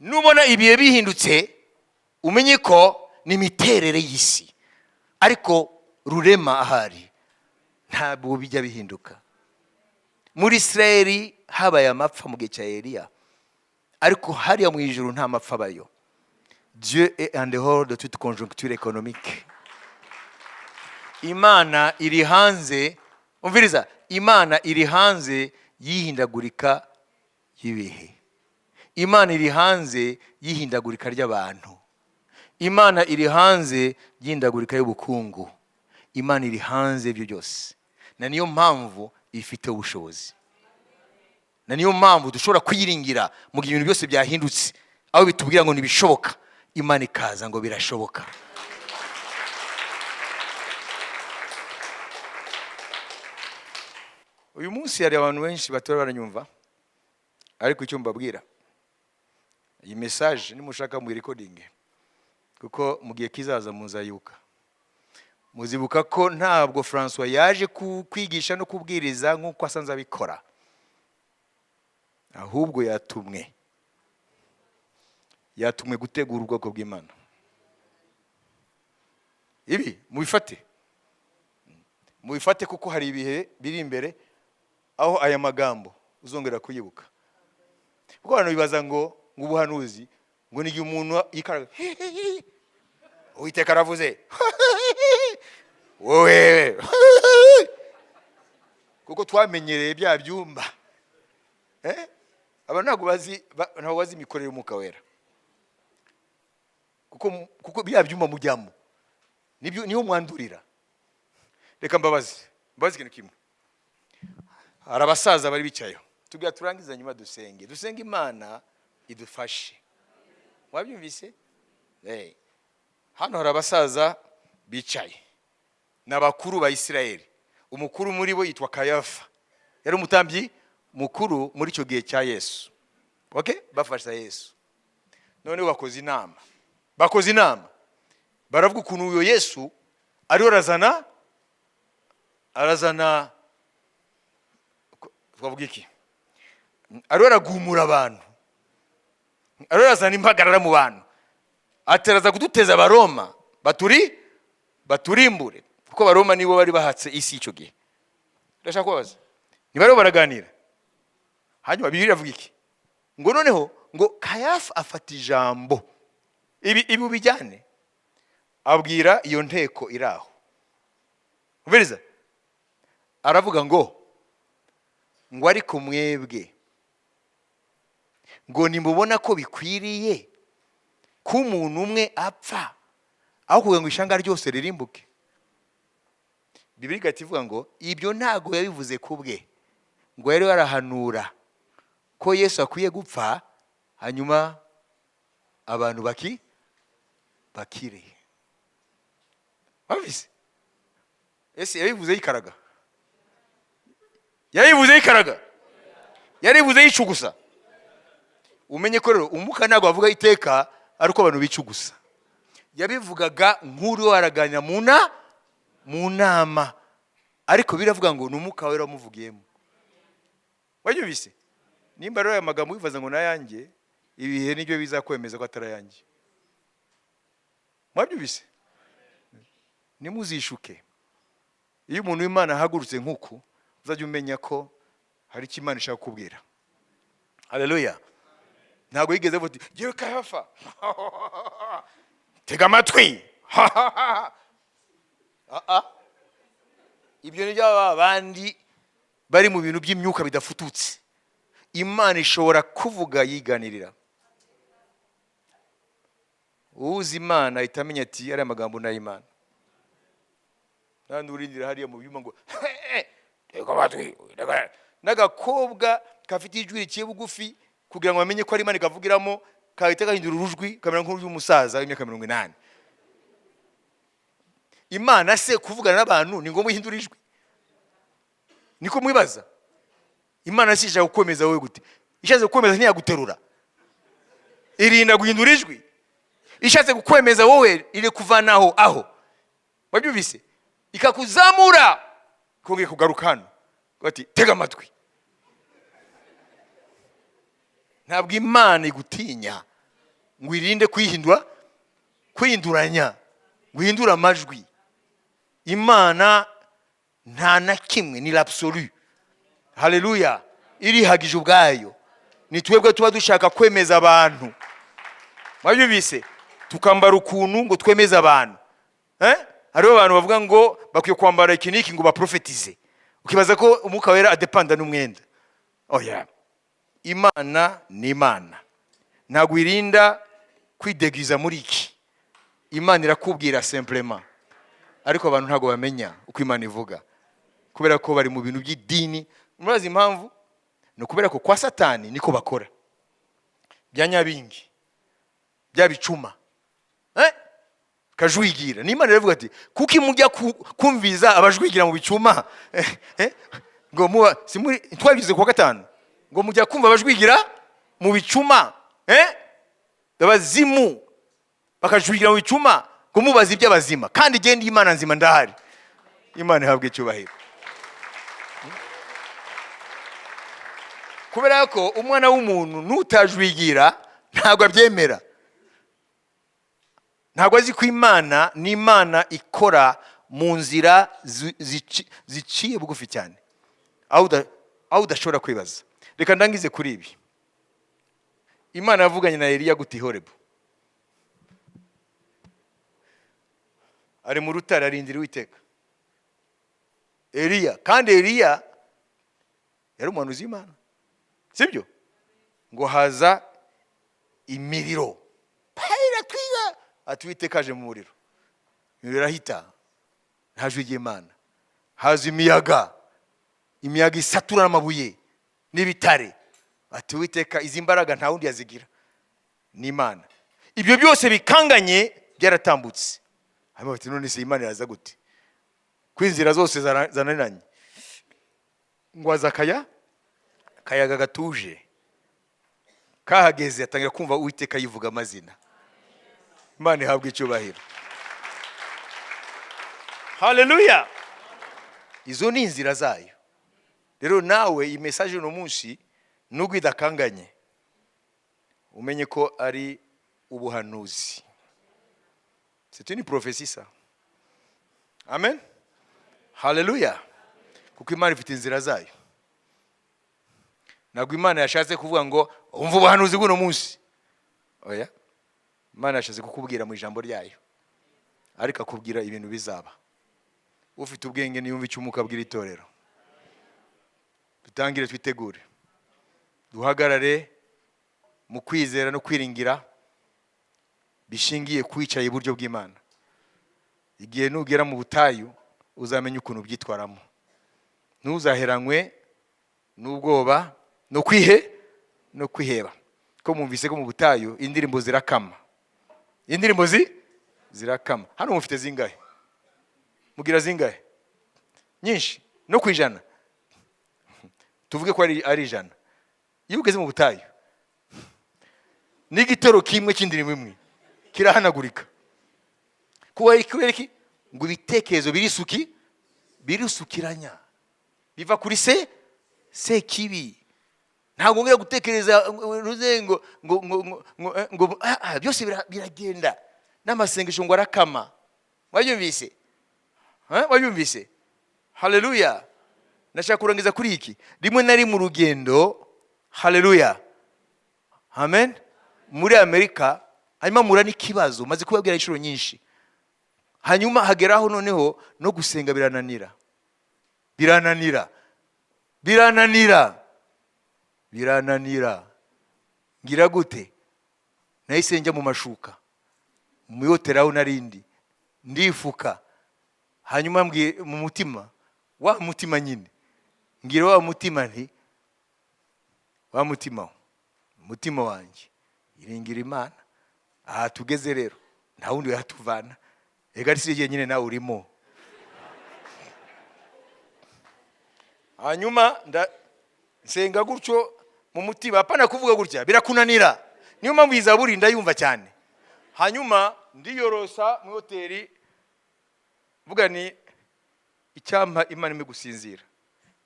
Nubona ibihe bihindutse, umenye ko ni imiterere y'isi, ariko Rurema ahari ntabwo bijya bihinduka. Muri Isirayeli habaye amapfa mu gihe cya Eliya, ariko hariya mu ijuru nta mapfa abayo. Dieu est en dehors de toute conjoncture économique. Imana iri hanze, umviriza, Imana iri hanze y'ihindagurika y'ibihe. Imana iri hanze y'ihindagurika ry'abantu. Imana iri hanze y'ihindagurika y'ubukungu. Imana iri hanze y'ibyo byose, na niyo mpamvu ifite ubushobozi, na niyo mpamvu dushobora kuyiringira mu gihe ibintu byose byahindutse. Aho bitubwira ngo ntibishoboka, Imana ikaza ngo birashoboka. Uyu munsi hari abantu benshi batora baranyumva, ariko icyo mbabwira, iyi message nimushaka mu recording, kuko mu gihe kizaza muzayibuka. Muzibuka ko ntabwo Francois yaje kwigisha no kubwiriza nk'uko asanzwe abikora, ahubwo yatumwe gutegura ubwoko bw'Imana. Ibi mubifate, mubifate, kuko hari ibihe biri imbere aho aya magambo uzongera kuyibuka. Kuko abantu bibaza ngo ubuhanuzi ngo ni igihe umuntu yikaraga: "Uwiteka aravuze wowe", kuko twamenyereye bya byumba. Abantu ntabwo bazi imikorere y'Umwuka Wera, kuko bya byumba mujyamo nibyo niho mwandurira. Reka mbabaze ikintu kimwe. Hari abasaza bari bicayeho, tubwira turangiza, nyuma dusenge Imana idufashe. Wabyumvise? Hano hari abasaza bicaye, ni abakuru ba Isirayeli. Umukuru muri bo yitwa Kayafa, yari umutambyi mukuru muri icyo gihe cya Yesu. Okay, bafasha Yesu. Noneho bakoze inama, baravuga ukuntu uyo Yesu ariho arazana, twavuga iki, ariho aragumura abantu, ariho arazana impagarara mu bantu, ateraza kuduteza Abaroma baturimbure, kuko Abaroma nibo bari bahatse isi icyo gihe. Ndashaka kubabaza, ntibariho baraganira? Hanyuma Bibiliya iravuga iki? Ngo noneho ngo Kayafa afata ijambo, ibi ubijyane, abwira iyo nteko iri aho. Umviriza, aravuga ngo: "Ariko mwebwe ngo nimubona ko bikwiriye ko umuntu umwe apfa aho kugira ngo ishyanga ryose ririmbuke?" Bibiliya igahita ivuga ngo ibyo ntabwo yabivuze ku bwe, ngo yari yarahanura ko Yesu akwiye gupfa, hanyuma abantu bakire. Wabise ese yabivuze yikaraga? Yabivuze yikaraga? Yarivuze yicugusa? Umenye ko rero Umwuka ntabwo avuga iteka ariko abantu bicugusa. Yabivugaga nk'uriho araganira mu nama, ariko biravuga ngo ni Umwuka Wera wamuvugiyemo. Wabyumvise? Nimba rero aya magambo wibaza ngo nayanjye, ibihe nibyo bizakwemeza ko atari ayanjye. Mwabyumvise? Nimuzishuke. Iyo umuntu w'Imana ahagurutse nk'uku, uzajya umenya ko hari icyo Imana ishaka kukubwira. Haleluya! Ntabwo yigeze avuga ati: "Jyewe Kayafa, tega amatwi." Ah, ah. Ibyo ni bya bandi bari mu bintu by'imyuka bidafututse. Imana ishobora kuvuga yiganirira. Uzi Imana ahita amenya ati: "Ariya magambo ni ay'Imana." Nandi urindira hariya mu byuma ngo: "Tega amatwi," n'agakobwa gafite ijwi riciye bugufi, kugira ngo bamenye ko ari Imana ikavugiramo, kahita gahindura urujwi, kamera nk'urw'umusaza w'imyaka 80. Imana se kuvugana n'abantu ni ngombwa ihindura ijwi? Niko mwibaza? Imana si ishaka kukwemeza wowe gute? Ishatse kukwemeza ntiyaguterura, irinda guhindura ijwi? Ishatse kukwemeza wowe iri kuvanaho aho wabyumvise, ikakuzamura, kongera kugaruka hano ati: "Tega amatwi." Ntabwo Imana igutinya ngo irinde kwihindura, kwihinduranya, ngo ihindure amajwi. Imana nta na kimwe, ni l'absolu. Haleluya! Irihagije ubwayo. Ni twebwe tuba dushaka kwemeza abantu. Mwabyumvise? Tukambara ukuntu ngo twemeze abantu, eh? Hariho abantu bavuga ngo bakwiye kwambara iki n'iki ngo baprofetize, ukibaza ko Umwuka Wera adepanda n'umwenda. Oya, Imana ni Imana, ntabwo irinda kwidegiza muri iki. Imana irakubwira simplement, ariko abantu ntabwo bamenya uko Imana ivuga kubera ko bari mu bintu by'idini. Murazi impamvu? Ni ukubera ko kwa Satani niko bakora bya nyabingi, bya bicuma, eh? Kajwigira. Ni Imana iravuga ati: "Kuki mujya kumviza abajwigira mu bicuma?" Eh, eh? Ngo muba simuri twabigize kuwa gatanu, ngo mujya kumva abajwigira mu bicuma, eh? Abazimu bakajwigira mu bicuma, ngo mubaze iby'abazima, kandi genda Imana nzima ndahari. Imana ihabwe icyubahiro. Kubera ko umwana w'umuntu nutajwigira ntabwo abyemera, ntabwo azi ko Imana ni Imana ikora mu nzira ziciye bugufi cyane, aho udashobora kwibaza. Reka ndangize kuri ibi. Imana yavuganye na Eliya gute i Horebu? Ari mu rutare arindira Uwiteka. Eliya, kandi Eliya yari umuhanuzi w'Imana, sibyo? Ngo haza imiriro iratwiga, ati: "Uwiteka aje mu muriro." Imiriro irahita, nta jwi ry'Imana. Haza imiyaga, imiyaga isatura n'amabuye n'ibitare, ati: "Uwiteka, izi mbaraga nta wundi yazigira, ni Imana." Ibyo byose bikanganye byaratambutse. Hanyuma bati: "None se Imana iraza gute ko inzira zose zananiranye?" Ngo aza akayaga gatuje, kahageze atangira kumva Uwiteka yivuga amazina. Imana ihabwa icyubahiro. Haleluya! Izo ni inzira zayo. Rero nawe iyi message uno munsi, nubwo idakanganye, umenye ko ari ubuhanuzi. C'est une prophétie, ça. Amen, haleluya! Kuko Imana ifite inzira zayo. Ntabwo Imana yashatse kuvuga ngo: "Umva ubuhanuzi bw'uno munsi." Oya, Imana yashatse kukubwira mu ijambo ryayo, ariko akubwira ibintu bizaba. Ufite ubwenge niyumva icyo Umwuka abwira itorero. Dutangire twitegure, duhagarare mu kwizera no kwiringira bishingiye kwicaye iburyo bw'Imana. Igihe nugera mu butayu uzamenya ukuntu ubyitwaramo, ntuzaheranywe n'ubwoba no kwiheba. Ko mwumvise ko mu butayu indirimbo zirakama? Indirimbo zirakama. Hano mufite zingahe? Mugira zingahe? Nyinshi, no ku 100, tuvuge ko ari 100. Iyo ugeze mu butayu, n'igitero kimwe cy'indirimbo imwe kirahanagurika. Kubera iki? Ngo ibitekerezo birisukiranya, biva kuri se sekibi. Ntabwo ngera gutekereza ruze ngo byose biragenda n'amasengesho ngo arakama. Wabyumvise? Eh, wabyumvise? Haleluya! Ndashaka kurangiza kuri iki. Rimwe nari mu rugendo, haleluya, amen, muri Amerika, hanyuma mura n'ikibazo maze kubabwira inshuro nyinshi. Hanyuma hageraho noneho no gusenga birananira, birananira, birananira, birananira. Ngira gute? Nahise njya mu mashuka mu hoteli aho narindi, ndifuka. Hanyuma mbwiye mu mutima, wa mutima nyine, mbwira wa mutima nti: "Wa mutima we, mutima wanjye, iringira Imana. Aha tugeze rero nta wundi yatuvana. Reka si nyine nawe urimo." Hanyuma nsenga gutyo mu mutima, apana kuvuga gutya, birakunanira. Niyo mpamvu iyi zaburi ndayumva cyane. Hanyuma ndiyorosa mu hoteli, mvuga ni icyampa Imana impe gusinzira,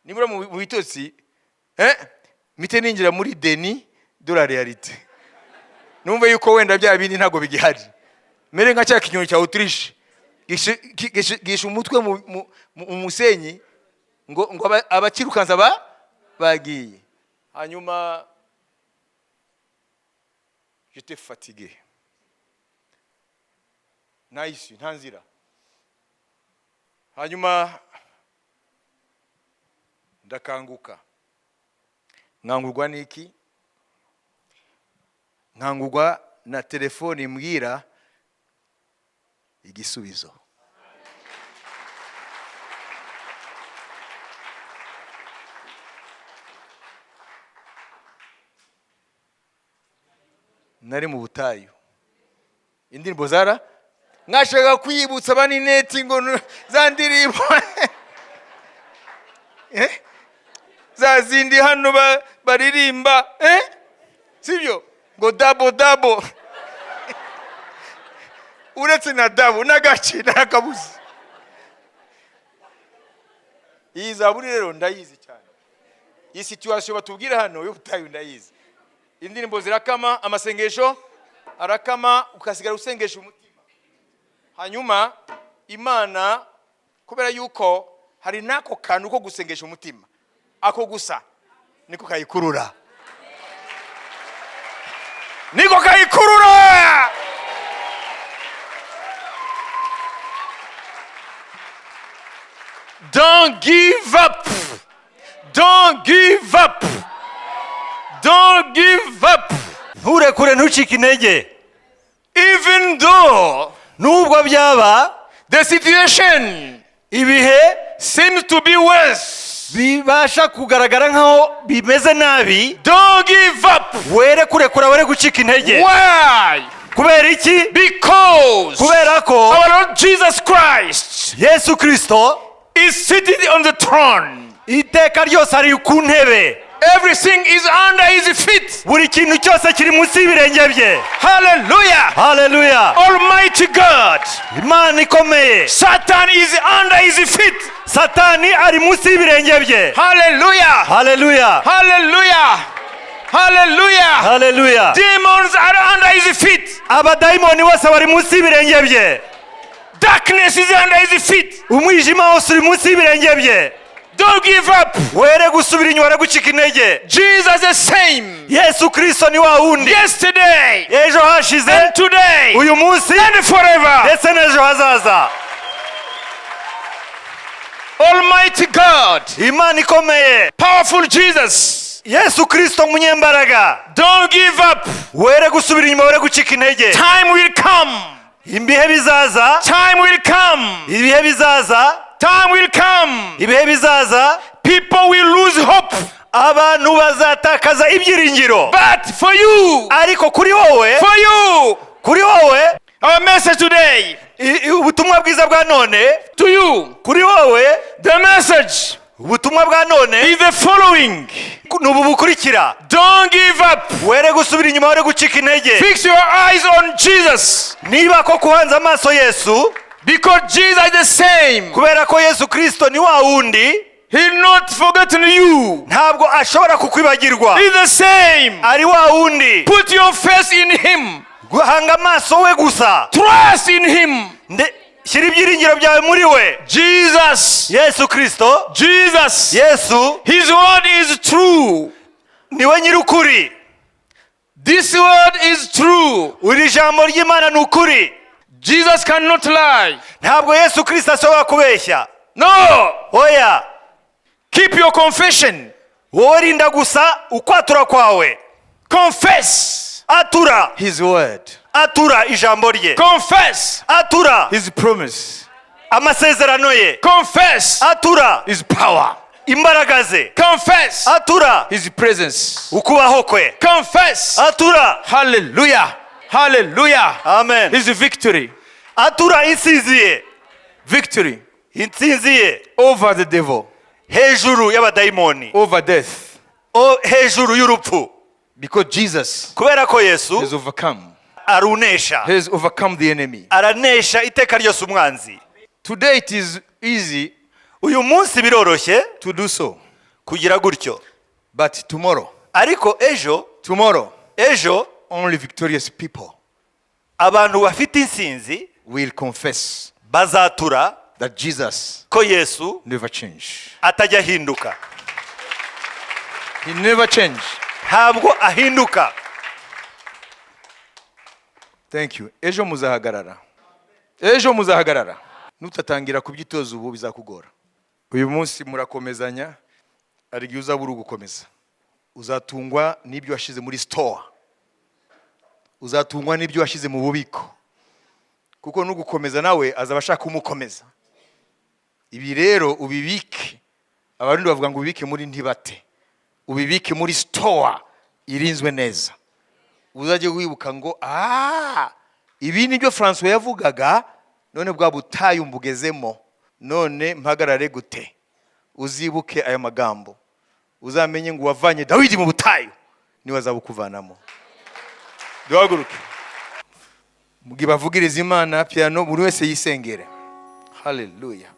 nibura mu bitotsi, mpite ninjira muri déni de la réalité, numve yuko wenda bya bindi ntabwo bigihari, mere nka cya kinyoni cya autruche gishe umutwe mu musenyi, ngo abakirukansa bagiye. Hanyuma j'étais fatigué, nta issue, nta nzira. Hanyuma ndakanguka. Nkangurwa n'iki? Nkangurwa na telefone imbwira igisubizo. Nari mu butayu, indirimbo zara mwashaka kwibutsa abanineti ngo za ndirimbo, eh? Za zindi hano baririmba, eh? Sibyo ngo double double? Uretse na double n'agace n'akabuze. Iyi zaburi rero ndayizi cyane. Iyi situation batubwira hano y'ubutayu ndayizi. Indirimbo zirakama, amasengesho arakama, ukasigara usengesha umutima. Hanyuma Imana, kubera yuko hari n'ako kantu ko gusengesha umutima, ako gusa niko kayikurura, niko kayikurura. Don't give up, don't give up, don't give up. Nturekure, ntucike intege. Even though Nubwo byaba the situation ibihe seems to be worse, bibasha kugaragara nk'aho bimeze nabi, don't give up. were kurekura, were gucika intege. Why? Kubera iki? Because Kubera ko our Lord Jesus Christ Yesu Kirisito is seated on the throne. Iteka ryose ari ku ntebe. Everything is under his feet. Buri kintu cyose kiri munsi y'ibirenge bye. Hallelujah. Haleluya. Almighty God. Imana ikomeye. Satan is under his feet. Satani ari munsi y'ibirenge bye. Hallelujah. Haleluya. Hallelujah. Hallelujah. Haleluya. Demons are under his feet. Abadayimoni bose bari munsi y'ibirenge bye. Darkness is under his feet. Umwijima wose uri munsi y'ibirenge bye. Don't give up. Were gusubira inyuma, were gucika intege. Jesus the same. Yesu Kirisito ni wa wundi. Yesterday Ejo hashize, and today uyu munsi, and forever. ndetse n'ejo hazaza. Almighty God. Imana ikomeye. Powerful Jesus. Yesu Kirisito munyembaraga. Don't give up. Were gusubira inyuma, were gucika intege. Time will come. Ibihe bizaza. Time will come. Ibihe bizaza. Time will come. Ibihe bizaza. People will lose hope. Abantu bazatakaza ibyiringiro. But for you, Ariko kuri wowe, for you, kuri wowe, our message today ubutumwa bwiza bwa none, to you, kuri wowe, the message ubutumwa bwa none is the following. Ni ubu bukurikira: Don't give up. Were gusubira inyuma, were gucika intege. Fix your eyes on Jesus. Niba koko uhanze amaso Yesu, Because Jesus is the same. Kubera ko Yesu Kirisito ni wa wundi. He not forgotten you. Ntabwo ashobora kukwibagirwa. He's the same. Ari wa wundi. Put your faith in him. Guhanga amaso we gusa. Trust in him. Shyira ibyiringiro byawe muri we. Jesus. Yesu Kirisito. Jesus. Yesu. His word is true. Niwe nyir'ukuri. This word is true. Iri jambo ry'Imana ni ukuri. Jesus cannot lie. Ntabwo Yesu Kirisito ashobora kubeshya. No. Oya. Keep your confession. Wowe rinda gusa ukwatura kwawe. Confess Atura. his word. Atura ijambo rye. Confess Atura his promise. amasezerano ye. Confess Atura his power. imbaraga ze. Confess Atura his presence. ukubaho kwe. Confess. Atura. Hallelujah. Hallelujah. Amen. His victory. Atura intsinzi ye. Victory Intsinzi ye over the devil, hejuru y'abadayimoni, over death. Hejuru y'urupfu. Because Jesus Kubera ko Yesu has overcome. arunesha. He has overcome the enemy. Aranesha iteka ryose umwanzi. Today it is easy Uyu munsi biroroshye to do so. kugira gutyo. But tomorrow, Ariko ejo, tomorrow, ejo, only victorious people abantu bafite intsinzi will confess bazatura that Jesus ko Yesu never change. atajya ahinduka. He never change. Ntabwo ahinduka. Thank you. Ejo muzahagarara. Ejo muzahagarara. Nutatangira kubyitoza ubu, bizakugora. Uyu munsi murakomezanya, hari igihe uzabura ugukomeza. Uzatungwa n'ibyo washize muri store. Uzatungwa n'ibyo washize mu bubiko. Kuko nugukomeza nawe azaba ashaka kumukomeza. Ibi rero ubibike. Abarundi bavuga ngo ubibike muri ntibate. Ubibike muri store irinzwe neza. Uzajye wibuka ngo: "Ah, ibi nibyo Francois yavugaga, none bwa butayu mbugezemo, none mpagarare gute?" Uzibuke aya magambo, uzamenye ngo wavanye Dawidi mu butayu niwe azabukuvanamo. Duhaguruke bavugirize Imana piano, buri wese yisengere. Haleluya,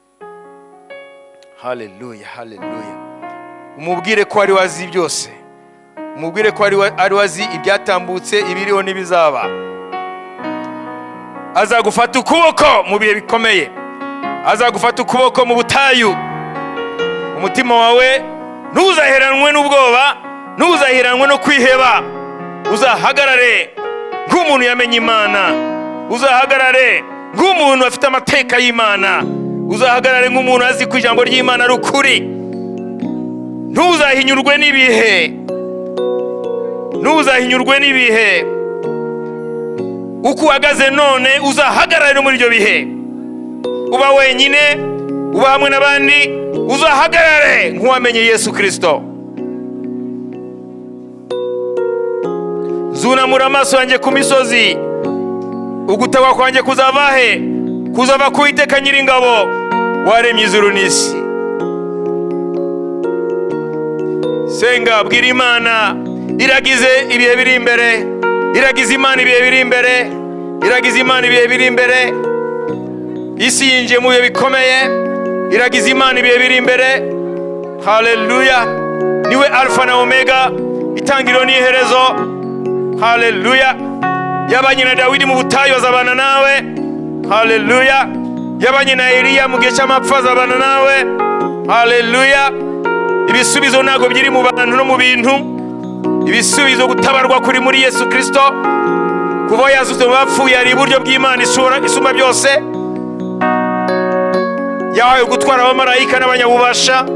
haleluya, haleluya. Umubwire ko ari wazi byose, umubwire ko ari wazi ibyatambutse, ibiriho n'ibizaba. Azagufata ukuboko mu bihe bikomeye, azagufata ukuboko mu butayu. Umutima wawe ntuzaheranwe n'ubwoba, ntuzaheranwe no kwiheba. Uzahagarare nk'umuntu yamenye Imana, uzahagarare nk'umuntu afite amateka y'Imana, uzahagarare nk'umuntu azi ko ijambo ry'Imana ari ukuri. Ntuzahinyurwe n'ibihe, ntuzahinyurwe n'ibihe. Uko uhagaze none, uzahagarare no muri ibyo bihe. Uba wenyine, uba hamwe n'abandi, uzahagarare nk'uwamenye Yesu Kirisito. Zunamura amaso yanjye ku misozi, ugutabarwa kwanjye kuzava he? Kuzava ku Uwiteka Nyiringabo waremye ijuru n'isi. Senga, bwira Imana, iragize ibihe biri imbere, iragize Imana ibihe biri imbere, iragize Imana ibihe biri imbere. Isi yinjiye mu bihe bikomeye, iragize Imana ibihe biri imbere. Haleluya! Niwe Alfa na Omega, itangiriro n'iherezo. Haleluya! Yabanye na Dawidi mu butayu, azabana nawe. Haleluya! Yabanye na Eliya mu gihe cy'amapfa, azabana nawe. Haleluya! Ibisubizo ntabwo biri mu bantu no mu bintu. Ibisubizo, gutabarwa kuri muri Yesu Kirisito. Kuva yazutse mu bapfuye, ari iburyo bw'Imana isumba byose. Yahawe gutwara abamarayika n'abanyabubasha.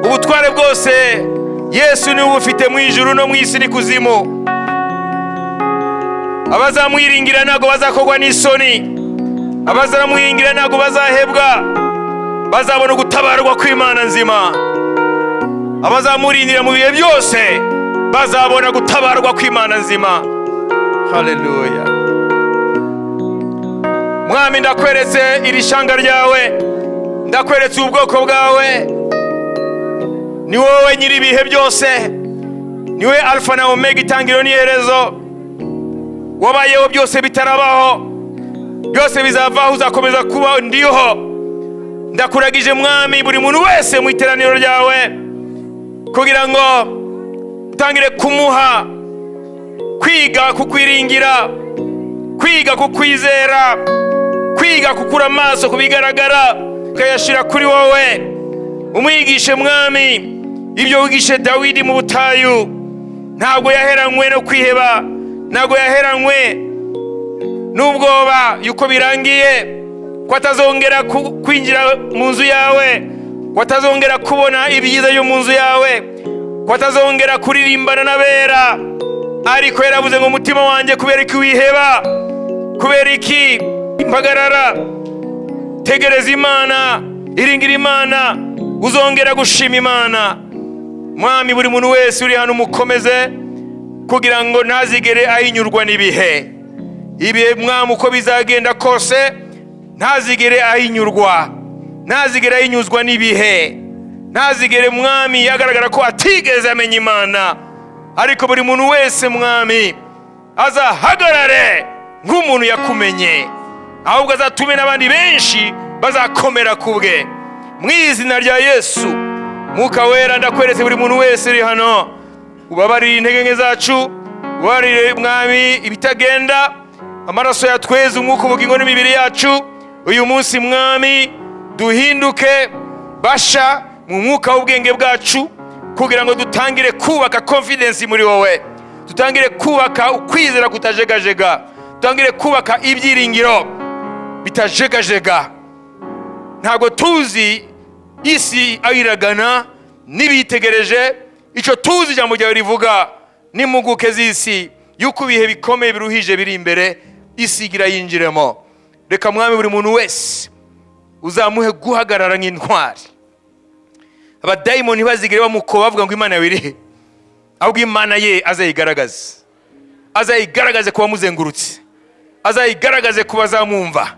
Ubutware bwose Yesu niwe ubufite mu ijuru no mu isi n'ikuzimu. Abazamwiringira ntabwo bazakorwa n'isoni, abazamwiringira ntabwo bazahebwa, bazabona ugutabarwa kw'Imana nzima. Abazamurindira mu bihe byose bazabona gutabarwa kw'Imana nzima. Haleluya! Mwami, ndakweretse iri shyanga ryawe, ndakweretse ubwoko bwawe. Ni wowe nyiri ibihe byose, niwe Alfa na Omega, itangiriro n'iherezo. Wabayeho byose bitarabaho, byose bizavaho, uzakomeza kubaho. Ndiho. Ndakuragije, Mwami, buri muntu wese mu iteraniro ryawe, kugira ngo utangire kumuha kwiga kukwiringira, kwiga kukwizera, kwiga gukura amaso ku bigaragara ukayashyira kuri wowe. Umwigishe, Mwami, ibyo wigishe Dawidi mu butayu. Ntabwo yaheranywe no kwiheba, ntabwo yaheranywe n'ubwoba yuko birangiye, ko atazongera kwinjira mu nzu yawe, ko atazongera kubona ibyiza byo mu nzu yawe, ko atazongera kuririmbana n'abera. Ariko yaravuze ngo: "Umutima wanjye, kubera iki wiheba? Kubera iki impagarara? Tegereza Imana, iringira Imana, uzongera gushima Imana." Mwami, buri muntu wese uri hano umukomeze, kugira ngo ntazigere ahinyurwa n'ibihe. Ibihe, Mwami, uko bizagenda kose, ntazigere ahinyurwa, ntazigere ahinyuzwa n'ibihe, ntazigere, Mwami, agaragara ko atigeze amenya Imana. Ariko buri muntu wese, Mwami, azahagarare nk'umuntu yakumenye, ahubwo azatume n'abandi benshi bazakomera ku bwe, mu izina rya Yesu. Mwuka Wera, ndakweretse buri muntu wese uri hano. Ubabarire intege nke zacu, ubabarire, Mwami, ibitagenda. Amaraso yatweza umwuka, ubugingo n'imibiri yacu. Uyu munsi, Mwami, duhinduke basha mu mwuka w'ubwenge bwacu, kugira ngo dutangire kubaka confidence muri wowe, dutangire kubaka ukwizera kutajegajega, dutangire kubaka ibyiringiro bitajegajega. Ntabwo tuzi isi aho iragana n'ibiyitegereje. Icyo tuzi, ijambo ryawe rivuga n'impuguke z'isi, yuko ibihe bikomeye biruhije biri imbere, isi igira yinjiremo. Reka, Mwami, buri muntu wese uzamuhe guhagarara nk'intwari. Abadayimoni ntibazigere bamukoba bavuga ngo: "Imana yawe iri he?" Ahubwo Imana ye azayigaragaze, azayigaragaze ku bamuzengurutse, azayigaragaze ku bazamwumva,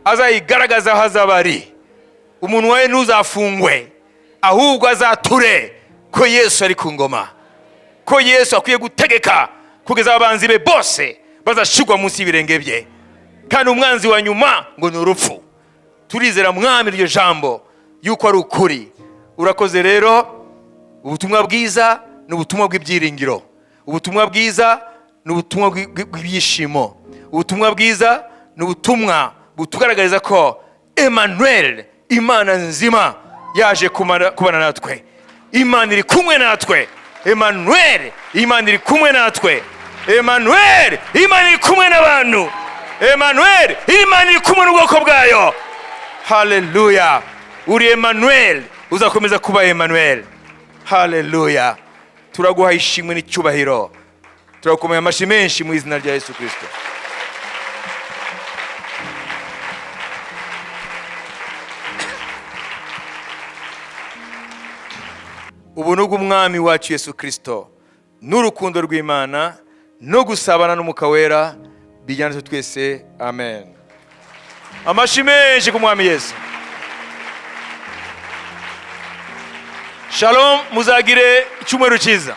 azayigaragaze aho azaba ari. Umunwa we ntuzafungwe, ahubwo azature ko Yesu ari ku ngoma, ko Yesu akwiye gutegeka kugeza abanzi be bose bazashyirwa munsi y'ibirenge bye, kandi umwanzi wa nyuma ngo ni urupfu. Turizera, Mwami, iryo jambo yuko ari ukuri. Urakoze rero. Ubutumwa bwiza ni ubutumwa bw'ibyiringiro, ubutumwa bwiza ni ubutumwa bw'ibyishimo, ubutumwa bwiza ni ubutumwa butugaragariza ko Emmanuel, Imana nzima, yaje kubana natwe. Imana iri kumwe natwe. Emmanuel, Imana iri kumwe natwe. Emmanuel, Imana iri kumwe n'abantu. Emmanuel, Imana iri kumwe n'ubwoko bwayo. Haleluya! Uri Emmanuel, uzakomeza kuba Emmanuel. Haleluya! Turaguha ishimwe n'icyubahiro, turakomeye amashyi menshi mu izina rya Yesu Kirisito. Ubuntu bw'Umwami wacu Yesu Kirisito n'urukundo rw'Imana no gusabana n'Umwuka Wera bijyana natwe twese. Amen. Amashyi menshi ku Mwami Yesu. Shalom, muzagire icyumweru cyiza.